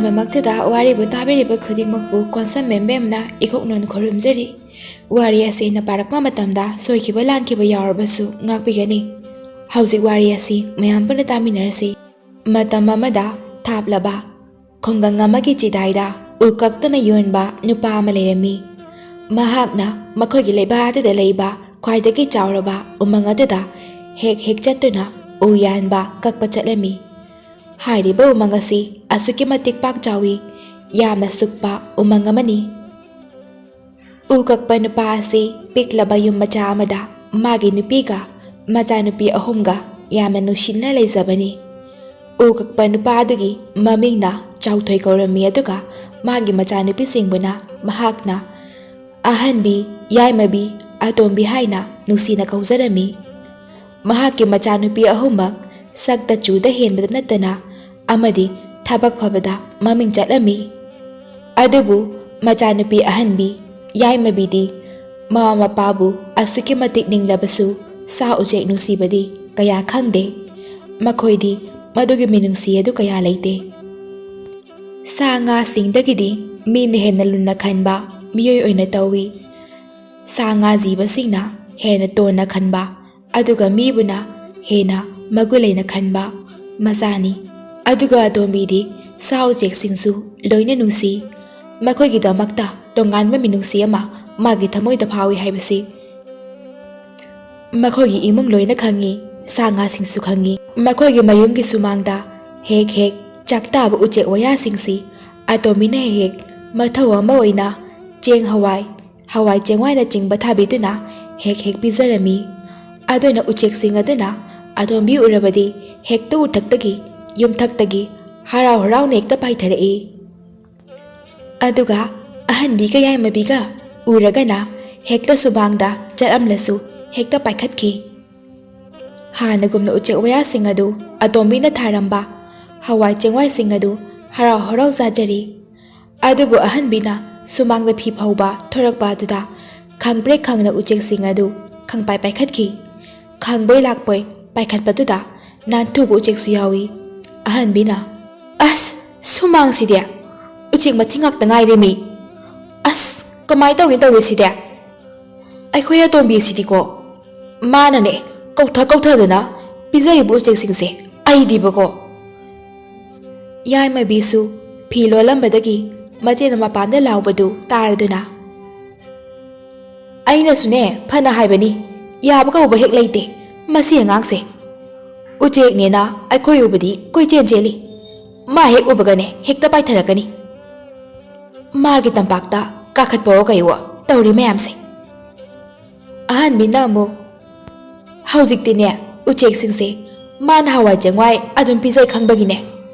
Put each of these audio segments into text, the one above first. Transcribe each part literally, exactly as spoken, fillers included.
ꯗꯃꯛꯇꯗ ꯋꯥꯔꯤꯕꯨ ꯇꯥꯕꯤꯔꯤꯕ ꯈꯨꯗꯤꯡꯃꯛꯄꯨ ꯀꯣꯟꯁꯝ ꯃꯦꯝꯕꯦꯝꯅ ꯏꯀꯣꯛꯅꯣꯟ ꯈꯨꯔꯨꯝꯖꯔꯤ꯫ ꯋꯥꯔꯤ ꯑꯁꯤ ꯅꯄꯥꯔꯛꯄ ꯃꯇꯝꯗ ꯁꯣꯏꯈꯤꯕ ꯂꯥꯟꯈꯤꯕ ꯌꯥꯎꯔꯕꯁꯨ ꯉꯥꯛꯄꯤꯒꯅꯤ꯫ ꯍꯧꯖꯤꯛ ꯋꯥꯔꯤ ꯑꯁꯤ ꯃꯌꯥꯝ ꯄꯨꯟꯅ ꯇꯥꯃꯤꯟꯅꯔꯁꯤ꯫ ꯃꯇꯝ ꯑꯃꯗ ꯊꯥꯞꯂꯕ ꯈꯨꯡꯒꯪ ꯑꯃꯒꯤ ꯆꯤꯗꯥꯏꯗ ꯎ ꯀꯛꯇꯅ ꯌꯣꯟꯕ ꯅꯨꯄꯥ ꯑꯃ ꯂꯩꯔꯝꯃꯤ꯫ ꯃꯍꯥꯛꯅ ꯃꯈꯣꯏꯒꯤ ꯂꯩꯕꯥꯛ ꯑꯗꯨꯗ ꯂꯩꯕ ꯈ꯭ꯋꯥꯏꯗꯒꯤ ꯆꯥꯎꯔꯕ ꯎꯃꯪ ꯑꯗꯨꯗ ꯍꯦꯛ ꯍꯦꯛ ꯆꯠꯇꯨꯅ ꯎ ꯌꯥꯟꯕ ꯀꯛꯄ ꯆꯠꯂꯝꯃꯤ꯫ ꯍꯥꯏꯔꯤꯕ ꯎꯃꯪ ꯑꯁꯤ ꯑꯁꯨꯛꯀꯤ ꯃꯇꯤꯛ ꯄꯥꯛ ꯆꯥꯎꯏ, ꯌꯥꯝꯅ ꯁꯨꯛꯄ ꯎꯃꯪ ꯑꯃꯅꯤ꯫ ꯎ ꯀꯛꯄ ꯅꯨꯄꯥ ꯑꯁꯤ ꯄꯤꯛꯂꯕ ꯌꯨꯝ ꯃꯆꯥ ꯑꯃꯗ ꯃꯥꯒꯤ ꯅꯨꯄꯤꯒ ꯃꯆꯥꯅꯨꯄꯤ ꯑꯍꯨꯝꯒ ꯌꯥꯝꯅ ꯅꯨꯡꯁꯤꯅꯅ ꯂꯩꯖꯕꯅꯤ꯫ ꯎ ꯀꯛꯄ ꯅꯨꯄꯥ ꯑꯗꯨꯒꯤ ꯃꯃꯤꯡꯅ ꯆꯥꯎꯊꯣꯏ ꯀꯧꯔꯝꯃꯤ, ꯑꯗꯨꯒ ꯃꯥꯒꯤ ꯃꯆꯥꯅꯨꯄꯤꯁꯤꯡꯕꯨꯅ ꯃꯍꯥꯛꯅ ꯑꯍꯟꯕꯤ, ꯌꯥꯏꯃꯕꯤ, ꯑꯇꯣꯝꯕꯤ ꯍꯥꯏꯅ ꯅꯨꯡꯁꯤꯅ ꯀꯧꯖꯔꯝꯃꯤ꯫ ꯃꯍꯥꯛꯀꯤ ꯃꯆꯥꯅꯨꯄꯤ ꯑꯍꯨꯝꯃꯛ ꯁꯛꯇ ꯆꯨꯗ ꯍꯦꯟꯕꯗ ꯅꯠꯇꯅ ꯑꯃꯗꯤ ꯊꯕꯛ ꯐꯕꯗ ꯃꯃꯤꯡ ꯆꯠꯂꯝꯃꯤ꯫ ꯑꯗꯨꯕꯨ ꯃꯆꯥꯅꯨꯄꯤ ꯑꯍꯟꯕꯤ ꯌꯥꯏꯃꯕꯤꯗꯤ ꯃꯃꯥ ꯃꯄꯥꯕꯨ ꯑꯁꯨꯛꯀꯤ ꯃꯇꯤꯛ ꯅꯤꯡꯂꯕꯁꯨ ꯁꯥ ꯎꯆꯦꯛ ꯅꯨꯡꯁꯤꯕꯗꯤ ꯀꯌꯥ ꯈꯪꯗꯦ꯫ ꯃꯈꯣꯏꯗꯤ ꯃꯗꯨꯒꯤ ꯃꯤꯅꯨꯡꯁꯤ ꯑꯗꯨ ꯀꯌꯥ ꯂꯩꯇꯦ꯫ ꯁꯥ ꯉꯥꯁꯤꯡꯗꯒꯤꯗꯤ ꯃꯤꯅ ꯍꯦꯟꯅ ꯂꯨꯅ ꯈꯟꯕ ꯃꯤꯑꯣꯏ ꯑꯣꯏꯅ ꯇꯧꯏ꯫ ꯁꯥ ꯉꯥ ꯖꯤꯕꯁꯤꯡꯅ ꯍꯦꯟꯅ ꯇꯣꯟꯅ ꯈꯟꯕ, ꯑꯗꯨꯒ ꯃꯤꯕꯨꯅ ꯍꯦꯟꯅ ꯃꯒꯨꯟ ꯂꯩꯅ ꯈꯟꯕ ꯃꯆꯥꯅꯤ꯫ ꯑꯗꯨꯒ ꯑꯇꯣꯝꯕꯤꯗꯤ ꯁꯥ ꯎꯆꯦꯛꯁꯤꯡꯁꯨ ꯂꯣꯏꯅ ꯅꯨꯡꯁꯤ꯫ ꯃꯈꯣꯏꯒꯤꯗꯃꯛꯇ ꯇꯣꯉꯥꯟꯕ ꯃꯤꯅꯨꯡꯁꯤ ꯑꯃ ꯃꯥꯒꯤ ꯊꯃꯣꯏꯗ ꯐꯥꯎꯏ ꯍꯥꯏꯕꯁꯤ ꯃꯈꯣꯏꯒꯤ ꯏꯃꯨꯡ ꯂꯣꯏꯅ ꯈꯪꯏ, ꯁꯥ ꯉꯥꯁꯤꯡꯁꯨ ꯈꯪꯏ꯫ ꯃꯈꯣꯏꯒꯤ ꯃꯌꯨꯝꯒꯤ ꯁꯨꯃꯥꯡꯗ ꯍꯦꯛ ꯍꯦꯛ ꯆꯥꯛꯇꯥꯕ ꯎꯆꯦꯛ ꯋꯥꯌꯥꯁꯤꯡꯁꯤ ꯑꯇꯣꯝꯕꯤꯅ ꯍꯦꯛ ꯍꯦꯛ ꯃꯊꯧ ꯑꯃ ꯑꯣꯏꯅ ꯆꯦꯡ ꯍꯋꯥꯏ, ꯍꯋꯥꯏ ꯆꯦꯡꯋꯥꯏꯅꯆꯤꯡꯕ ꯊꯥꯕꯤꯗꯨꯅ ꯍꯦꯛ ꯍꯦꯛ ꯄꯤꯖꯔꯝꯃꯤ꯫ ꯑꯗꯨꯅ ꯎꯆꯦꯛꯁꯤꯡ ꯑꯗꯨꯅ ꯑꯇꯣꯝꯕꯤ ꯎꯔꯕꯗꯤ ꯍꯦꯛꯇ ꯎꯊꯛꯇꯒꯤ, ꯌꯨꯝꯊꯛꯇꯒꯤ ꯍꯔꯥꯎ ꯍꯔꯥꯎꯅ ꯍꯦꯛꯇ ꯄꯥꯏꯊꯔꯛꯏ꯫ ꯑꯗꯨꯒ ꯑꯍꯟꯕꯤꯒ ꯌꯥꯏꯃꯕꯤꯒ ꯎꯔꯒꯅ ꯍꯦꯛꯇ ꯁꯨꯃꯥꯡꯗ ꯆꯠꯂꯝꯂꯁꯨ ꯍꯦꯛꯇ ꯄꯥꯏꯈꯠꯈꯤ꯫ ꯍꯥꯟꯅꯒꯨꯝꯅ ꯎꯆꯦꯛ ꯋꯥꯌꯥꯁꯤꯡ ꯑꯗꯨ, ꯑꯇꯣꯝꯕꯤꯅ ꯊꯥꯔꯝꯕ ꯍꯋꯥꯏ ꯆꯦꯡꯋꯥꯏꯁꯤꯡ ꯑꯗꯨ ꯍꯔꯥꯎ ꯍꯔꯥꯎ ꯆꯥꯖꯔꯤ꯫ ꯑꯗꯨꯕꯨ ꯑꯍꯟꯕꯤꯅ ꯁꯨꯃꯥꯡꯗ ꯐꯤ ꯐꯧꯕ ꯊꯣꯔꯛꯄ ꯑꯗꯨꯗ ꯈꯪꯄ꯭ꯔꯦꯛ ꯈꯪꯅ ꯎꯆꯦꯛꯁꯤꯡ ꯑꯗꯨ ꯈꯪꯄꯥꯏ ꯄꯥꯏꯈꯠꯈꯤ꯫ ꯈꯪꯕꯣꯏ ꯂꯥꯛꯄꯣꯏ ꯄꯥꯏꯈꯠꯄꯗꯨꯗ ꯅꯥꯟꯊꯨꯕ ꯎꯆꯦꯛꯁꯨ ꯌꯥꯎꯏ꯫ ꯑꯍꯟꯕꯤꯅ, "ꯑꯁ, ꯁꯨꯃꯥꯡꯁꯤꯗꯤ ꯎꯆꯦꯛ ꯃꯊꯤ ꯉꯥꯛꯇ ꯉꯥꯏꯔꯦꯃꯤ꯫ ꯑꯁ, ꯀꯃꯥꯏ ꯇꯧꯅꯤ ꯇꯧꯔꯤꯁꯤꯗꯤ? ꯑꯩꯈꯣꯏ ꯑꯇꯣꯝꯕꯤꯁꯤꯗꯤꯀꯣ, ꯃꯥꯅꯅꯦ ꯀꯧꯊ ꯀꯧꯊꯗꯅ ꯄꯤꯖꯔꯤꯕ ꯎꯆꯦꯛꯁꯤꯡꯁꯦ ꯑꯩꯗꯤꯕꯀꯣ꯫ ꯌꯥꯏꯃꯕꯤꯁꯨ ꯐꯤ ꯂꯣꯜꯂꯝꯕꯗꯒꯤ ꯃꯆꯦꯅ ꯃꯄꯥꯟꯗ ꯂꯥꯎꯕꯗꯨ ꯇꯥꯔꯗꯨꯅ, "ꯑꯩꯅꯁꯨꯅꯦ ꯐꯅ ꯍꯥꯏꯕꯅꯤ, ꯌꯥꯕ ꯀꯧꯕ ꯍꯦꯛ ꯂꯩꯇꯦ ꯃꯁꯤ ꯑꯉꯥꯡꯁꯦ꯫ ꯎꯆꯦꯛꯅꯦꯅ ꯑꯩꯈꯣꯏ ꯎꯕꯗꯤ ꯀꯣꯏꯆꯦꯟ ꯆꯦꯜꯂꯤ꯫ ꯃꯥ ꯍꯦꯛ ꯎꯕꯒꯅꯦ ꯍꯦꯛꯇ ꯄꯥꯏꯊꯔꯛꯀꯅꯤ꯫ ꯃꯥꯒꯤ ꯇꯝꯄꯥꯛꯇ ꯀꯥꯈꯠꯄꯑꯣ ꯀꯩꯑꯣ ꯇꯧꯔꯤ ꯃꯌꯥꯝꯁꯦ꯫" ꯑꯍꯟ ꯃꯤꯅ ꯑꯃꯨꯛ, "ꯍꯧꯖꯤꯛꯇꯤꯅꯦ ꯎꯆꯦꯛꯁꯤꯡꯁꯦ ꯃꯥꯅ ꯍꯋꯥꯏ ꯆꯦꯡꯋꯥꯏ ꯑꯗꯨꯝ ꯄꯤꯖꯩ ꯈꯪꯕꯒꯤꯅꯦ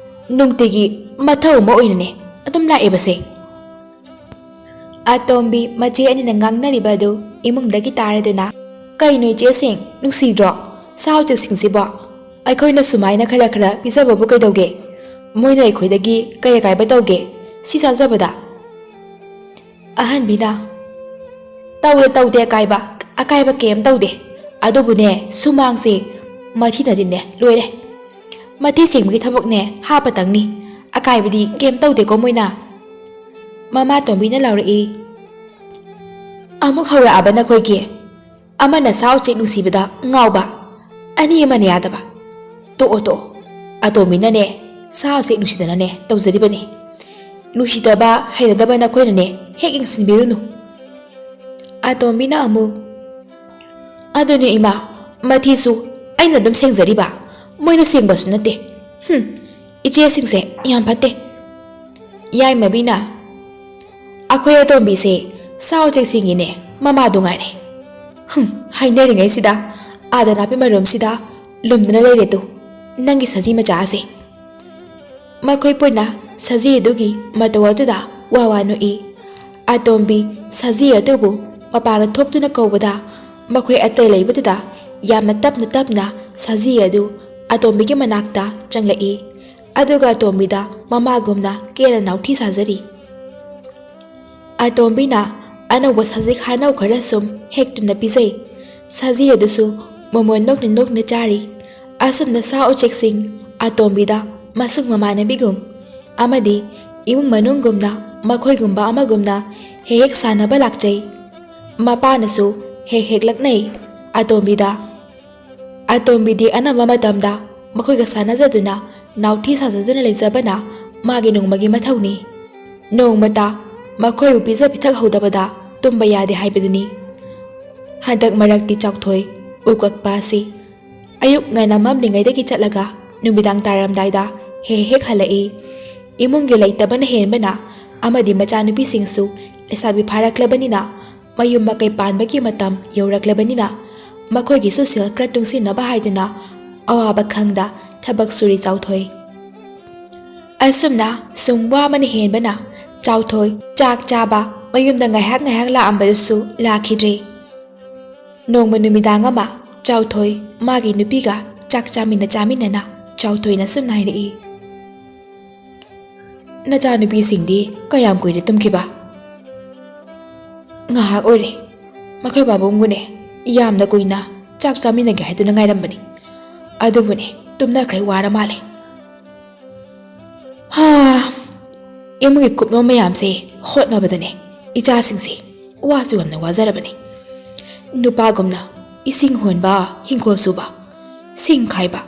ꯅꯨꯡꯇꯤꯒꯤ ꯃꯊꯧ ꯑꯃ ꯑꯣꯏꯅꯅꯦ ꯑꯗꯨꯝ ꯂꯥꯛꯑꯦꯕꯁꯦ꯫" ꯑꯇꯣꯝꯕꯤ ꯃꯆꯦ ꯑꯅꯤꯅ ꯉꯥꯡꯅꯔꯤꯕ ꯑꯗꯨ ꯏꯃꯨꯡꯗꯒꯤ ꯇꯥꯔꯗꯨꯅ, "ꯀꯩꯅꯣ ꯏꯆꯦꯁꯤꯡ, ꯅꯨꯡꯁꯤꯗ꯭ꯔꯣ ꯁꯥ ꯎꯆꯦꯛꯁꯤꯡꯁꯤꯕꯣ? ꯑꯩꯈꯣꯏꯅ ꯁꯨꯃꯥꯏꯅ ꯈꯔ ꯈꯔ ꯄꯤꯖꯕꯕꯨ ꯀꯩꯗꯧꯒꯦ? ꯃꯣꯏꯅ ꯑꯩꯈꯣꯏꯗꯒꯤ ꯀꯩ ꯑꯀꯥꯏꯕ ꯇꯧꯒꯦ ꯁꯤ ꯆꯥꯖꯕꯗ?" ꯑꯍꯟꯕꯤꯅ, "ꯇꯧꯔꯦ ꯇꯧꯗꯦ ꯑꯀꯥꯏꯕ, ꯑꯀꯥꯏꯕ ꯀꯩꯝ ꯇꯧꯗꯦ꯫ ꯑꯗꯨꯕꯨꯅꯦ ꯁꯨꯃꯥꯡꯁꯦ ꯃꯊꯤꯅꯗꯤꯅꯦ ꯂꯣꯏꯔꯦ꯫ ꯃꯊꯤ ꯁꯦꯡꯕꯒꯤ ꯊꯕꯛꯅꯦ ꯍꯥꯞꯄꯇꯪꯅꯤ꯫ ꯑꯀꯥꯏꯕꯗꯤ ꯀꯩꯝ ꯇꯧꯗꯦꯀꯣ ꯃꯣꯏꯅ꯫" ꯃꯃꯥ ꯇꯣꯝꯕꯤꯅ ꯂꯥꯎꯔꯛꯏ, "ꯑꯃꯨꯛ ꯍꯧꯔꯛꯑꯕ ꯅꯈꯣꯏꯒꯤ? ꯑꯃꯅ ꯁꯥ ꯎꯆꯦꯛ ꯅꯨꯡꯁꯤꯕꯗ ꯉꯥꯎꯕ, ꯑꯅꯤ ꯑꯃꯅ ꯌꯥꯗꯕ꯫ ꯇꯣꯛꯑꯣ ꯇꯣꯛꯑꯣ, ꯑꯇꯣꯝꯕꯤꯅꯅꯦ ꯁꯥ ꯎꯆꯦꯛ ꯅꯨꯡꯁꯤꯗꯅꯅꯦ ꯇꯧꯖꯔꯤꯕꯅꯤ꯫ ꯅꯨꯡꯁꯤꯗꯕ ꯍꯩꯅꯗꯕ ꯅꯈꯣꯏꯅꯅꯦ ꯍꯦꯛ ꯌꯦꯡꯁꯤꯟꯕꯤꯔꯨꯅꯨ꯫" ꯑꯇꯣꯝꯕꯤꯅ ꯑꯃꯨꯛ, "ꯑꯗꯨꯅꯦ ꯏꯃꯥ, ꯃꯊꯤꯁꯨ ꯑꯩꯅ ꯑꯗꯨꯝ ꯁꯦꯡꯖꯔꯤꯕ, ꯃꯣꯏꯅ ꯁꯦꯡꯕꯁꯨ ꯅꯠꯇꯦ꯫ ꯍꯨꯝ, ꯏꯆꯦꯁꯤꯡꯁꯦ ꯌꯥꯝ ꯐꯠꯇꯦ꯫" ꯌꯥꯏꯃꯕꯤꯅ, "ꯑꯩꯈꯣꯏ ꯑꯇꯣꯝꯕꯤꯁꯦ ꯁꯥ ꯎꯆꯦꯛꯁꯤꯡꯒꯤꯅꯦ ꯃꯃꯥꯗꯨ ꯉꯥꯏꯔꯦ꯫ ꯍꯨꯝ, ꯍꯥꯏꯅꯔꯤꯉꯩꯁꯤꯗ ꯑꯥꯗ ꯅꯥꯄꯤ ꯃꯔꯨꯝꯁꯤꯗ ꯂꯨꯝꯗꯨꯅ ꯂꯩꯔꯦ ꯇꯨ, ꯅꯪꯒꯤ ꯁꯖꯤ ꯃꯆꯥ ꯑꯁꯦ꯫" ꯃꯈꯣꯏ ꯄꯨꯟꯅ ꯁꯖꯤ ꯑꯗꯨꯒꯤ ꯃꯇꯧ ꯑꯗꯨꯗ ꯋꯥ ꯋꯥ ꯅꯣꯛꯏ꯫ ꯑꯇꯣꯝꯕꯤ ꯁꯖꯤ ꯑꯗꯨꯕꯨ ꯃꯄꯥꯟꯗ ꯊꯣꯛꯇꯨꯅ ꯀꯧꯕꯗ, ꯃꯈꯣꯏ ꯑꯇꯩ ꯂꯩꯕꯗꯨꯗ ꯌꯥꯝꯅ ꯇꯞꯅ ꯇꯞꯅ ꯁꯖꯤ ꯑꯗꯨ ꯑꯇꯣꯝꯕꯤꯒꯤ ꯃꯅꯥꯛꯇ ꯆꯪꯂꯛꯏ꯫ ꯑꯗꯨꯒ ꯑꯇꯣꯝꯕꯤꯗ ꯃꯃꯥꯒꯨꯝꯅ ꯀꯦꯅ ꯅꯥꯎꯊꯤ ꯁꯥꯖꯔꯤ꯫ ꯑꯇꯣꯝꯕꯤꯅ ꯑꯅꯧꯕ ꯁꯖꯤꯛ ꯍꯥꯅꯧ ꯈꯔ ꯁꯨꯝ ꯍꯦꯛꯇꯨꯅ ꯄꯤꯖꯩ꯫ ꯁꯖꯤ ꯑꯗꯨꯁꯨ ꯃꯃꯣꯟ ꯅꯣꯛꯅ ꯅꯣꯛꯅ ꯆꯥꯔꯤ꯫ ꯑꯁꯨꯝꯅ ꯁꯥ ꯎꯆꯦꯛꯁꯤꯡ ꯑꯇꯣꯝꯕꯤꯗ ꯃꯁꯨꯡ ꯃꯃꯥꯟꯅꯕꯤꯒꯨꯝ ꯑꯃꯗꯤ ꯏꯃꯨꯡ ꯃꯅꯨꯡꯒꯨꯝꯅ ꯃꯈꯣꯏꯒꯨꯝꯕ ꯑꯃꯒꯨꯝꯅ ꯍꯦꯛ ꯍꯦꯛ ꯁꯥꯟꯅꯕ ꯂꯥꯛꯆꯩ꯫ ꯃꯄꯥꯅꯁꯨ ꯍꯦꯛ ꯍꯦꯛ ꯂꯛꯅꯩ ꯑꯇꯣꯝꯕꯤꯗ꯫ ꯑꯇꯣꯝꯕꯤꯗꯤ ꯑꯅꯝꯕ ꯃꯇꯝꯗ ꯃꯈꯣꯏꯒ ꯁꯥꯟꯅꯖꯗꯨꯅ ꯅꯥꯎꯊꯤ ꯁꯥꯖꯗꯨꯅ ꯂꯩꯖꯕꯅ ꯃꯥꯒꯤ ꯅꯣꯡꯃꯒꯤ ꯃꯊꯧꯅꯤ꯫ ꯅꯣꯡꯃꯇ ꯃꯈꯣꯏꯕꯨ ꯄꯤꯖ ꯄꯤꯊꯛꯍꯧꯗꯕꯗ ꯇꯨꯝꯕ ꯌꯥꯗꯦ ꯍꯥꯏꯕꯗꯨꯅꯤ꯫ ꯍꯟꯗꯛ ꯃꯔꯛꯇꯤ ꯆꯥꯎꯊꯣꯏ ꯎ ꯀꯛꯄ ꯑꯁꯤ ꯑꯌꯨꯛ ꯉꯟꯅ ꯃꯝꯂꯤꯉꯩꯗꯒꯤ ꯆꯠꯂꯒ ꯅꯨꯃꯤꯗꯥꯡ ꯇꯥꯔꯝꯗꯥꯏꯗ ꯍꯦꯛ ꯍꯦꯛ ꯍꯜꯂꯛꯏ꯫ ꯏꯃꯨꯡꯒꯤ ꯂꯩꯇꯕꯅ ꯍꯦꯟꯕꯅ ꯑꯃꯗꯤ ꯃꯆꯥꯅꯨꯄꯤꯁꯤꯡꯁꯨ ꯂꯩꯁꯥꯕꯤ ꯐꯥꯔꯛꯂꯕꯅꯤꯅ ꯃꯌꯨꯝ ꯃꯀꯩ ꯄꯥꯟꯕꯒꯤ ꯃꯇꯝ ꯌꯧꯔꯛꯂꯕꯅꯤꯅ ꯃꯈꯣꯏꯒꯤꯁꯨ ꯁꯦꯜ ꯈꯔ ꯇꯨꯡꯁꯤꯟꯅꯕ ꯍꯥꯏꯗꯨꯅ ꯑꯋꯥꯕ ꯈꯪꯗ ꯊꯕꯛ ꯁꯨꯔꯤ ꯆꯥꯎꯊꯣꯏ꯫ ꯑꯁꯨꯝꯅ ꯁꯨꯝ ꯋꯥꯕꯅ ꯍꯦꯟꯕꯅ ꯆꯥꯎꯊꯣꯏ ꯆꯥꯛ ꯆꯥꯕ ꯃꯌꯨꯝꯗ ꯉꯥꯏꯍꯥꯛ ꯉꯥꯏꯍꯥꯛ ꯂꯥꯛꯑꯝꯕꯗꯨꯁꯨ ꯂꯥꯛꯈꯤꯗ꯭ꯔꯦ꯫ ꯅꯣꯡꯃ ꯅꯨꯃꯤꯗꯥꯡ ꯑꯃ ꯆꯥꯎꯊꯣꯏ ꯃꯥꯒꯤ ꯅꯨꯄꯤꯒ ꯆꯥꯛ ꯆꯥꯃꯤꯟꯅ ꯆꯥꯃꯤꯟꯅꯅ ꯆꯥꯎꯊꯣꯏꯅ ꯁꯨꯝꯅ ꯍꯥꯏꯔꯛꯏ, "ꯅꯆꯥꯅꯨꯄꯤꯁꯤꯡꯗꯤ ꯀꯌꯥꯝ ꯀꯨꯏꯔꯦ ꯇꯨꯝꯈꯤꯕ?" "ꯉꯥꯏꯍꯥꯛ ꯑꯣꯏꯔꯦ꯫ ꯃꯈꯣꯏ ꯄꯥꯕꯨꯡꯕꯨꯅꯦ ꯌꯥꯝꯅ ꯀꯨꯏꯅ ꯆꯥꯛ ꯆꯥꯃꯤꯟꯅꯒꯦ ꯍꯥꯏꯗꯨꯅ ꯉꯥꯏꯔꯝꯕꯅꯤ꯫ ꯑꯗꯨꯕꯨꯅꯦ ꯇꯨꯝꯅꯈ꯭ꯔꯦ, ꯋꯥꯔ ꯃꯥꯜꯂꯦ꯫" ꯍꯥ, ꯏꯃꯨꯡꯒꯤ ꯀꯨꯞꯅꯣꯝ ꯃꯌꯥꯝꯁꯦ ꯍꯣꯠꯅꯕꯗꯅꯦ ꯏꯆꯥꯁꯤꯡꯁꯦ ꯋꯥꯁꯨ ꯌꯥꯝꯅ ꯋꯥꯖꯔꯕꯅꯤ꯫ ꯅꯨꯄꯥꯒꯨꯝꯅ ꯏꯁꯤꯡ ꯍꯣꯟꯕ, ꯍꯤꯡꯈꯣꯜ ꯁꯨꯕ, ꯁꯤꯡ ꯈꯥꯏꯕ,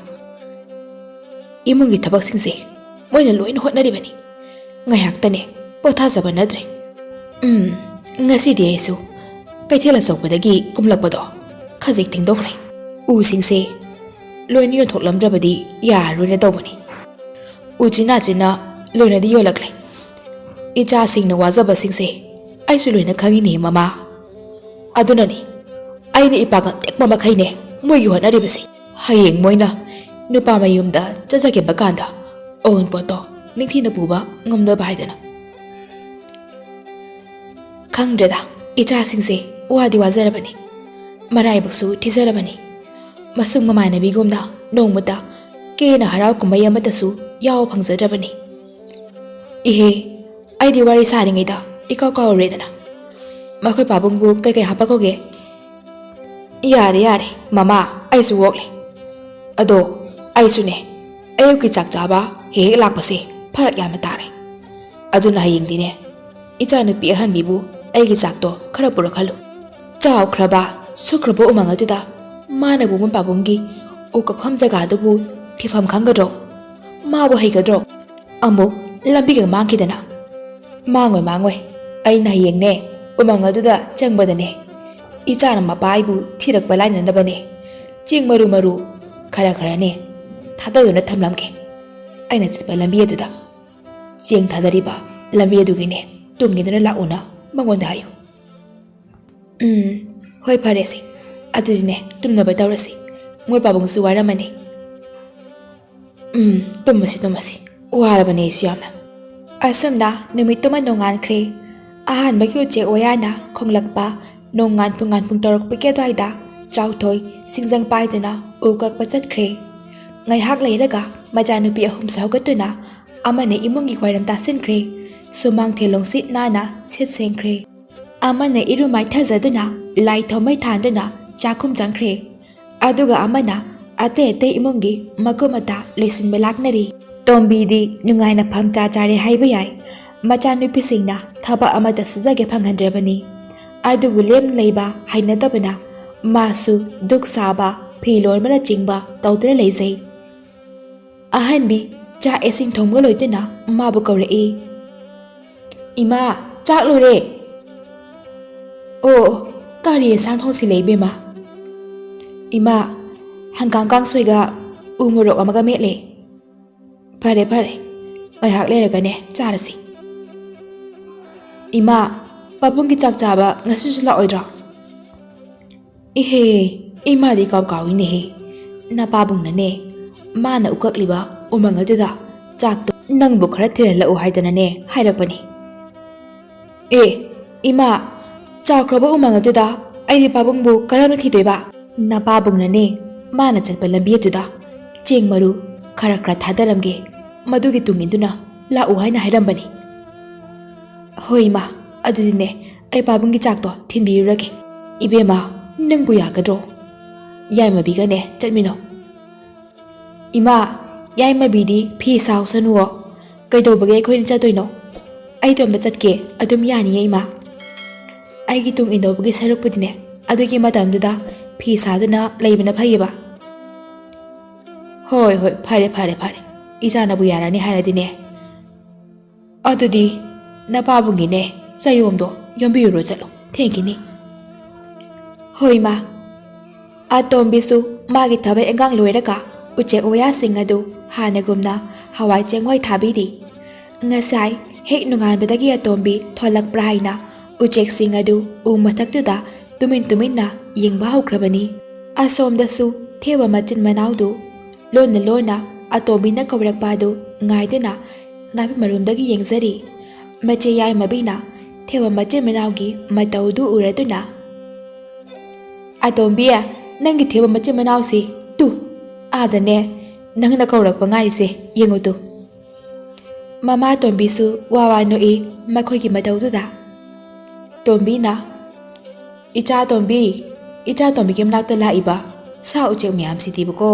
ꯏꯃꯨꯡꯒꯤ ꯊꯕꯛꯁꯤꯡꯁꯦ ꯃꯣꯏꯅ ꯂꯣꯏꯅ ꯍꯣꯠꯅꯔꯤꯕꯅꯤ꯫ ꯉꯥꯏꯍꯥꯛꯇꯅꯦ ꯄꯣꯊꯥꯖꯕ ꯅꯠꯇ꯭ꯔꯦ꯫ ꯎꯝ, ꯉꯁꯤꯗꯤ ꯑꯩꯁꯨ ꯀꯩꯊꯦꯜ ꯑꯆꯧꯕꯗꯒꯤ ꯀꯨꯝꯂꯛꯄꯗꯣ ꯈꯖꯤꯛ ꯊꯦꯡꯗꯣꯛꯈ꯭ꯔꯦ꯫ ꯎꯁꯤꯡꯁꯦ ꯂꯣꯏꯅ ꯌꯣꯟꯊꯣꯛꯂꯝꯗ꯭ꯔꯕꯗꯤ ꯌꯥꯔꯔꯣꯏꯅ ꯇꯧꯕꯅꯤ꯫ ꯎꯆꯤꯟ ꯅꯥꯆꯤꯟꯅ ꯂꯣꯏꯅꯗꯤ ꯌꯣꯜꯂꯛꯂꯦ꯫ ꯏꯆꯥꯁꯤꯡꯅ ꯋꯥꯖꯕꯁꯤꯡꯁꯦ ꯑꯩꯁꯨ ꯂꯣꯏꯅ ꯈꯪꯉꯤꯅꯦ ꯃꯃꯥ꯫ ꯑꯗꯨꯅꯅꯤ ꯑꯩꯅ ꯏꯄꯥꯒꯜ ꯇꯦꯛꯄ ꯃꯈꯩꯅꯦ ꯃꯣꯏꯒꯤ ꯍꯣꯠꯅꯔꯤꯕꯁꯦ꯫ ꯍꯌꯦꯡ ꯃꯣꯏꯅ ꯅꯨꯄꯥ ꯃꯌꯨꯝꯗ ꯆꯠꯆꯈꯤꯕ ꯀꯥꯟꯗ ꯑꯋꯨꯟꯄꯣꯠꯇꯣ ꯅꯤꯡꯊꯤꯅ ꯄꯨꯕ ꯉꯝꯅꯕ ꯍꯥꯏꯗꯅ꯫ ꯈꯪꯗ꯭ꯔꯦꯗ, ꯏꯆꯥꯁꯤꯡꯁꯦ ꯋꯥꯗꯤ ꯋꯥꯖꯔꯕꯅꯤ, ꯃꯔꯥꯏꯕꯛꯁꯨ ꯊꯤꯖꯔꯕꯅꯤ꯫ ꯃꯁꯨꯡ ꯃꯃꯥꯟꯅꯕꯤꯒꯨꯝꯅ ꯅꯣꯡꯃꯇ ꯀꯦꯅ ꯍꯔꯥꯎ ꯀꯨꯝꯍꯩ ꯑꯃꯠꯇꯁꯨ ꯌꯥꯎꯕ ꯐꯪꯖꯗ꯭ꯔꯕꯅꯤ꯫ ꯏꯍꯦ, ꯑꯩꯗꯤ ꯋꯥꯔꯤ ꯁꯥꯔꯤꯉꯩꯗ ꯏꯀꯥꯎ ꯀꯥꯎꯔꯨꯔꯦꯗꯅ꯫ ꯃꯈꯣꯏ ꯄꯥꯕꯨꯡꯕꯨ ꯀꯩꯀꯩ ꯍꯥꯄꯛꯈꯣꯒꯦ? ꯌꯥꯔꯦ, ꯌꯥꯔꯦ, ꯃꯃꯥ, ꯑꯩꯁꯨ ꯑꯣꯛꯂꯦ꯫ ꯑꯗꯣ ꯑꯩꯁꯨꯅꯦ, ꯑꯌꯨꯛꯀꯤ ꯆꯥꯛ ꯆꯥꯕ ꯍꯦꯛ ꯍꯦꯛ ꯂꯥꯛꯄꯁꯦ ꯐꯔꯛ ꯌꯥꯝꯅ ꯇꯥꯔꯦ꯫ ꯑꯗꯨꯅ ꯍꯌꯦꯡꯗꯤꯅꯦ, ꯏꯆꯥꯅꯨꯄꯤ ꯑꯍꯟꯕꯤꯕꯨ ꯑꯩꯒꯤ ꯆꯥꯛꯇꯣ ꯈꯔ ꯄꯨꯔꯛꯍꯜꯂꯨ꯫ ꯆꯥꯎꯈ꯭ꯔꯕ, ꯁꯨꯈ꯭ꯔꯕ ꯎꯃꯪ ꯑꯗꯨꯗ ꯃꯥꯅꯕꯨ ꯃꯣꯏ ꯄꯥꯕꯨꯡꯒꯤ ꯎ ꯀꯛꯐꯝ ꯖꯒꯥꯗꯨꯕꯨ ꯊꯤꯐꯝ ꯈꯪꯒꯗ꯭ꯔꯣ? ꯃꯥꯕꯨ ꯍꯩꯒꯗ꯭ꯔꯣ? ꯑꯃꯨꯛ ꯂꯝꯕꯤꯒ ꯃꯥꯡꯈꯤꯗꯅ꯫ ꯃꯥꯡꯉꯣꯏ, ꯃꯥꯡꯉꯣꯏ꯫ ꯑꯩꯅ ꯍꯌꯦꯡꯅꯦ, ꯎꯃꯪ ꯑꯗꯨꯗ ꯆꯪꯕꯗꯅꯦ, ꯏꯆꯥꯅ ꯃꯄꯥ ꯑꯩꯕꯨ ꯊꯤꯔꯛꯄ ꯂꯥꯏꯅꯅꯕꯅꯦ, ꯆꯦꯡ ꯃꯔꯨ ꯃꯔꯨ ꯈꯔ ꯈꯔꯅꯦ ꯊꯥꯗꯗꯨꯅ ꯊꯝꯂꯝꯒꯦ꯫ ꯑꯩꯅ ꯆꯠꯄ ꯂꯝꯕꯤ ꯑꯗꯨꯗ, ꯆꯦꯡ ꯊꯥꯗꯔꯤꯕ ꯂꯝꯕꯤ ꯑꯗꯨꯒꯤꯅꯦ ꯇꯨꯡ ꯏꯟꯗꯨꯅ ꯂꯥꯛꯎꯅ ꯃꯉꯣꯟꯗ ꯍꯥꯏꯌꯨ꯫ ꯎꯝ, ꯍꯣꯏ, ꯐꯔꯦꯁꯦ꯫ ꯑꯗꯨꯗꯤꯅꯦ, ꯇꯨꯝꯅꯕ ꯇꯧꯔꯁꯤ꯫ ꯃꯣꯏ ꯄꯥꯕꯨꯡꯁꯨ ꯋꯥꯔꯝꯃꯅꯤ꯫ ꯎꯝ, ꯇꯨꯝꯃꯁꯤ, ꯇꯨꯝꯃꯁꯤ꯫ ꯋꯥꯔꯕꯅꯦ ꯑꯩꯁꯨ ꯌꯥꯝꯅ꯫ ꯑꯁꯨꯝꯅ ꯅꯨꯃꯤꯠꯇꯨꯃ ꯅꯣꯡꯉꯥꯟꯈ꯭ꯔꯦ꯫ ꯑꯍꯥꯟꯕꯒꯤ ꯎꯆꯦꯛ ꯋꯥꯌꯥꯅ ꯈꯣꯡꯂꯛꯄ ꯅꯣꯡ ꯉꯥꯟꯐꯨ ꯉꯥꯟꯐꯨ ꯇꯧꯔꯛꯄꯒꯤ ꯑꯗꯨꯋꯥꯏꯗ ꯆꯥꯎꯊꯣꯏ ꯁꯤꯡꯖꯪ ꯄꯥꯏꯗꯨꯅ ꯎ ꯀꯛꯄ ꯆꯠꯈ꯭ꯔꯦ꯫ ꯉꯥꯏꯍꯥꯛ ꯂꯩꯔꯒ ꯃꯆꯥꯅꯨꯄꯤ ꯑꯍꯨꯝꯁꯨ ꯍꯧꯒꯠꯇꯨꯅ ꯑꯃꯅ ꯏꯃꯨꯡꯒꯤ ꯋꯥꯏꯔꯝ ꯇꯥꯁꯤꯟꯈ꯭ꯔꯦ꯫ ꯁꯨꯃꯥꯡ ꯊꯦꯂꯣꯡꯁꯤ ꯅꯥꯟꯅ ꯁꯤꯠ ꯁꯦꯡꯈ꯭ꯔꯦ꯫ ꯑꯃꯅ ꯏꯔꯨ ꯃꯥꯏꯊꯖꯗꯨꯅ ꯂꯥꯏ ꯊꯥꯎꯃꯩ ꯊꯥꯟꯗꯨꯅ ꯆꯥꯛꯈꯨꯝ ꯆꯪꯈ꯭ꯔꯦ꯫ ꯑꯗꯨꯒ ꯑꯃꯅ ꯑꯇꯩ ꯑꯇꯩ ꯏꯃꯨꯡꯒꯤ ꯃꯀꯨꯞ ꯃꯇꯥ ꯂꯣꯏꯁꯤꯟꯕ ꯂꯥꯛꯅꯔꯤ꯫ ꯇꯣꯝꯕꯤꯗꯤ ꯅꯨꯡꯉꯥꯏꯅ ꯐꯝ ꯆꯥ ꯆꯥꯔꯦ ꯍꯥꯏꯕ ꯌꯥꯏ꯫ ꯃꯆꯥꯅꯨꯄꯤꯁꯤꯡꯅ ꯊꯕꯛ ꯑꯃꯠꯇ ꯁꯨꯖꯒꯦ ꯐꯪꯍꯟꯗ꯭ꯔꯕꯅꯤ꯫ ꯑꯗꯨꯕꯨ ꯂꯦꯝꯅ ꯂꯩꯕ ꯍꯩꯅꯗꯕꯅ ꯃꯥꯁꯨ ꯗꯨꯛ ꯁꯥꯕ, ꯐꯤ ꯂꯣꯟꯕꯅꯆꯤꯡꯕ ꯇꯧꯗꯨꯅ ꯂꯩꯖꯩ꯫ ꯑꯍꯟꯕꯤ ꯆꯥꯛ ꯏꯁꯤꯡ ꯊꯣꯡꯕ ꯂꯣꯏꯗꯨꯅ ꯃꯥꯕꯨ ꯀꯧꯔꯛꯏ꯫ "ꯏꯃꯥ, ꯆꯥꯛ ꯂꯣꯏꯔꯦ꯫" "ꯑꯣ, ꯑꯣ, ꯀꯔꯤ ꯌꯦꯟꯁꯥꯡ ꯊꯣꯡꯁꯤꯜꯂꯦ ꯏꯕꯦꯝꯃ?" "ꯏꯃꯥ, ꯍꯪꯒꯥꯝ ꯀꯥꯡꯁꯣꯏꯒ ꯎ ꯃꯣꯔꯣꯛ ꯑꯃꯒ ꯃꯦꯠꯂꯦ꯫" "ꯐꯔꯦ, ꯐꯔꯦ, ꯉꯥꯏꯍꯥꯛ ꯂꯩꯔꯒꯅꯦ ꯆꯥꯔꯁꯤ꯫" "ꯏꯃꯥ, ꯄꯥꯕꯨꯡꯒꯤ ꯆꯥꯛ ꯆꯥꯕ ꯉꯁꯤꯁꯨ ꯂꯥꯛꯑꯣꯏꯗ꯭ꯔꯣ?" "ꯏꯍꯦ, ꯏꯃꯥꯗꯤ ꯀꯥꯎ ꯀꯥꯎꯏꯅꯦꯍꯦ꯫ ꯅꯄꯥꯕꯨꯡꯅꯅꯦ, ꯃꯥꯅ ꯎꯀꯛꯂꯤꯕ ꯎꯃꯪ ꯑꯗꯨꯗ ꯆꯥꯛꯇꯣ ꯅꯪꯕꯨ ꯈꯔ ꯊꯤꯜꯍꯜꯂꯛꯎ ꯍꯥꯏꯗꯅꯅꯦ ꯍꯥꯏꯔꯛꯄꯅꯤ꯫" "ꯑꯦ, ꯏꯃꯥ, ꯆꯥꯎꯈ꯭ꯔꯕ ꯎꯃꯪ ꯑꯗꯨꯗ ꯑꯩꯗꯤ ꯄꯥꯕꯨꯡꯕꯨ ꯀꯔꯝꯅ ꯊꯤꯗꯣꯏꯕ?" "ꯅꯄꯥꯕꯨꯡꯅꯅꯦ, ꯃꯥꯅ ꯆꯠꯄ ꯂꯝꯕꯤ ꯑꯗꯨꯗ ꯆꯦꯡ ꯃꯔꯨ ꯈꯔ ꯈꯔ ꯊꯥꯗꯔꯝꯒꯦ, ꯃꯗꯨꯒꯤ ꯇꯨꯡ ꯏꯟꯗꯨꯅ ꯂꯥꯛꯎ ꯍꯥꯏꯅ ꯍꯥꯏꯔꯝꯕꯅꯤ꯫" "ꯍꯣꯏ ꯏꯃꯥ, ꯑꯗꯨꯗꯤꯅꯦ, ꯑꯩ ꯄꯥꯕꯨꯡꯒꯤ ꯆꯥꯛꯇꯣ ꯊꯤꯟꯕꯤꯔꯨꯔꯒꯦ꯫" "ꯏꯕꯦꯝꯃ, ꯅꯪꯕꯨ ꯌꯥꯒꯗ꯭ꯔꯣ? ꯌꯥꯏꯃꯕꯤꯒꯅꯦ ꯆꯠꯃꯤꯟꯅꯧ꯫" "ꯏꯃꯥ, ꯌꯥꯏꯃꯕꯤꯗꯤ ꯐꯤ ꯁꯥꯍꯧꯁꯅꯨꯋꯣ꯫ "ꯀꯩꯗꯧꯕꯒꯤ ꯑꯩꯈꯣꯏꯅ ꯆꯠꯇꯣꯏꯅꯣ? ꯑꯩ ꯏꯇꯣꯝꯇ ꯆꯠꯀꯦ, ꯑꯗꯨꯝ ꯌꯥꯅꯤꯌꯦ, ꯏꯃꯥ꯫ ꯑꯩꯒꯤ ꯇꯨꯡ ꯏꯟꯗꯧꯕꯒꯤ ꯁꯔꯨꯛꯄꯨꯗꯤꯅꯦ, ꯑꯗꯨꯒꯤ ꯃꯇꯝꯗꯨꯗ ꯐꯤ ꯁꯥꯗꯨꯅ ꯂꯩꯕꯅ ꯐꯩꯌꯦꯕ꯫" "ꯍꯣꯏ, ꯍꯣꯏ, ꯐꯔꯦ, ꯐꯔꯦ, ꯐꯔꯦ꯫ ꯏꯆꯥꯅꯕꯨ ꯌꯥꯔꯅꯤ ꯍꯥꯏꯔꯗꯤꯅꯦ꯫ ꯑꯗꯨꯗꯤ ꯅꯄꯥꯕꯨꯡꯒꯤꯅꯦ, ꯆꯌꯣꯝꯗꯣ ꯌꯣꯝꯕꯤꯔꯨꯔꯣ ꯆꯠꯂꯣ, ꯊꯦꯡꯈꯤꯅꯤ꯫" "ꯍꯣꯏ, ꯏꯃꯥ꯫" ꯑꯇꯣꯝꯕꯤꯁꯨ ꯃꯥꯒꯤ ꯊꯕꯛ ꯏꯟꯈꯥꯡ ꯂꯣꯏꯔꯒ ꯎꯆꯦꯛ ꯋꯥꯌꯥꯁꯤꯡ ꯑꯗꯨ ꯍꯥꯟꯅꯒꯨꯝꯅ ꯍꯋꯥꯏ ꯆꯦꯡꯋꯥꯏ ꯊꯥꯕꯤꯔꯤ꯫ ꯉꯁꯥꯏ ꯍꯦꯛ ꯅꯣꯡꯉꯥꯟꯕꯗꯒꯤ ꯑꯇꯣꯝꯕꯤ ꯊꯣꯛꯂꯛꯄ꯭ꯔꯥ ꯍꯥꯏꯅ ꯎꯆꯦꯛꯁꯤꯡ ꯑꯗꯨ ꯎ ꯃꯊꯛꯇꯨꯗ ꯇꯨꯃꯤꯟ ꯇꯨꯃꯤꯟꯅ ꯌꯦꯡꯕ ꯍꯧꯈ꯭ꯔꯕꯅꯤ꯫ ꯑꯁꯣꯝꯗꯁꯨ ꯊꯦꯕ ꯃꯆꯤꯟ ꯃꯅꯥꯎꯗꯨ ꯂꯣꯟꯅ ꯂꯣꯟꯅ ꯑꯇꯣꯝꯕꯤꯅ ꯀꯧꯔꯛꯄ ꯑꯗꯨ ꯉꯥꯏꯗꯨꯅ ꯅꯥꯄꯤ ꯃꯔꯨꯝꯗꯒꯤ ꯌꯦꯡꯖꯔꯤ꯫ ꯃꯆꯦ ꯌꯥꯏꯃꯕꯤꯅ ꯊꯦꯕ ꯃꯆꯤꯟ ꯃꯅꯥꯎꯒꯤ ꯃꯇꯧꯗꯨ ꯎꯔꯗꯨꯅ, "ꯑꯇꯣꯝꯕꯤ, ꯅꯪꯒꯤ ꯊꯦꯕ ꯃꯆꯤꯟ ꯃꯅꯥꯎꯁꯤ ꯇꯨ, ꯑꯥꯗꯅꯦ, ꯅꯪꯅ ꯀꯧꯔꯛꯄ ꯉꯥꯏꯔꯤꯁꯦ, ꯌꯦꯡꯉꯨ ꯇꯨ꯫" ꯃꯃꯥ ꯇꯣꯝꯕꯤꯁꯨ ꯋꯥ ꯋꯥ ꯅꯣꯛꯏ ꯃꯈꯣꯏꯒꯤ ꯃꯇꯧꯗꯨꯗ꯫ ꯇꯣꯝꯕꯤꯅ, "ꯏꯆꯥ ꯇꯣꯝꯕꯤ, ꯏꯆꯥ ꯇꯣꯝꯕꯤꯒꯤ ꯃꯅꯥꯛꯇ ꯂꯥꯛꯏꯕ ꯁꯥ ꯎꯆꯦꯛ ꯃꯌꯥꯝꯁꯤꯗꯤꯕꯀꯣ,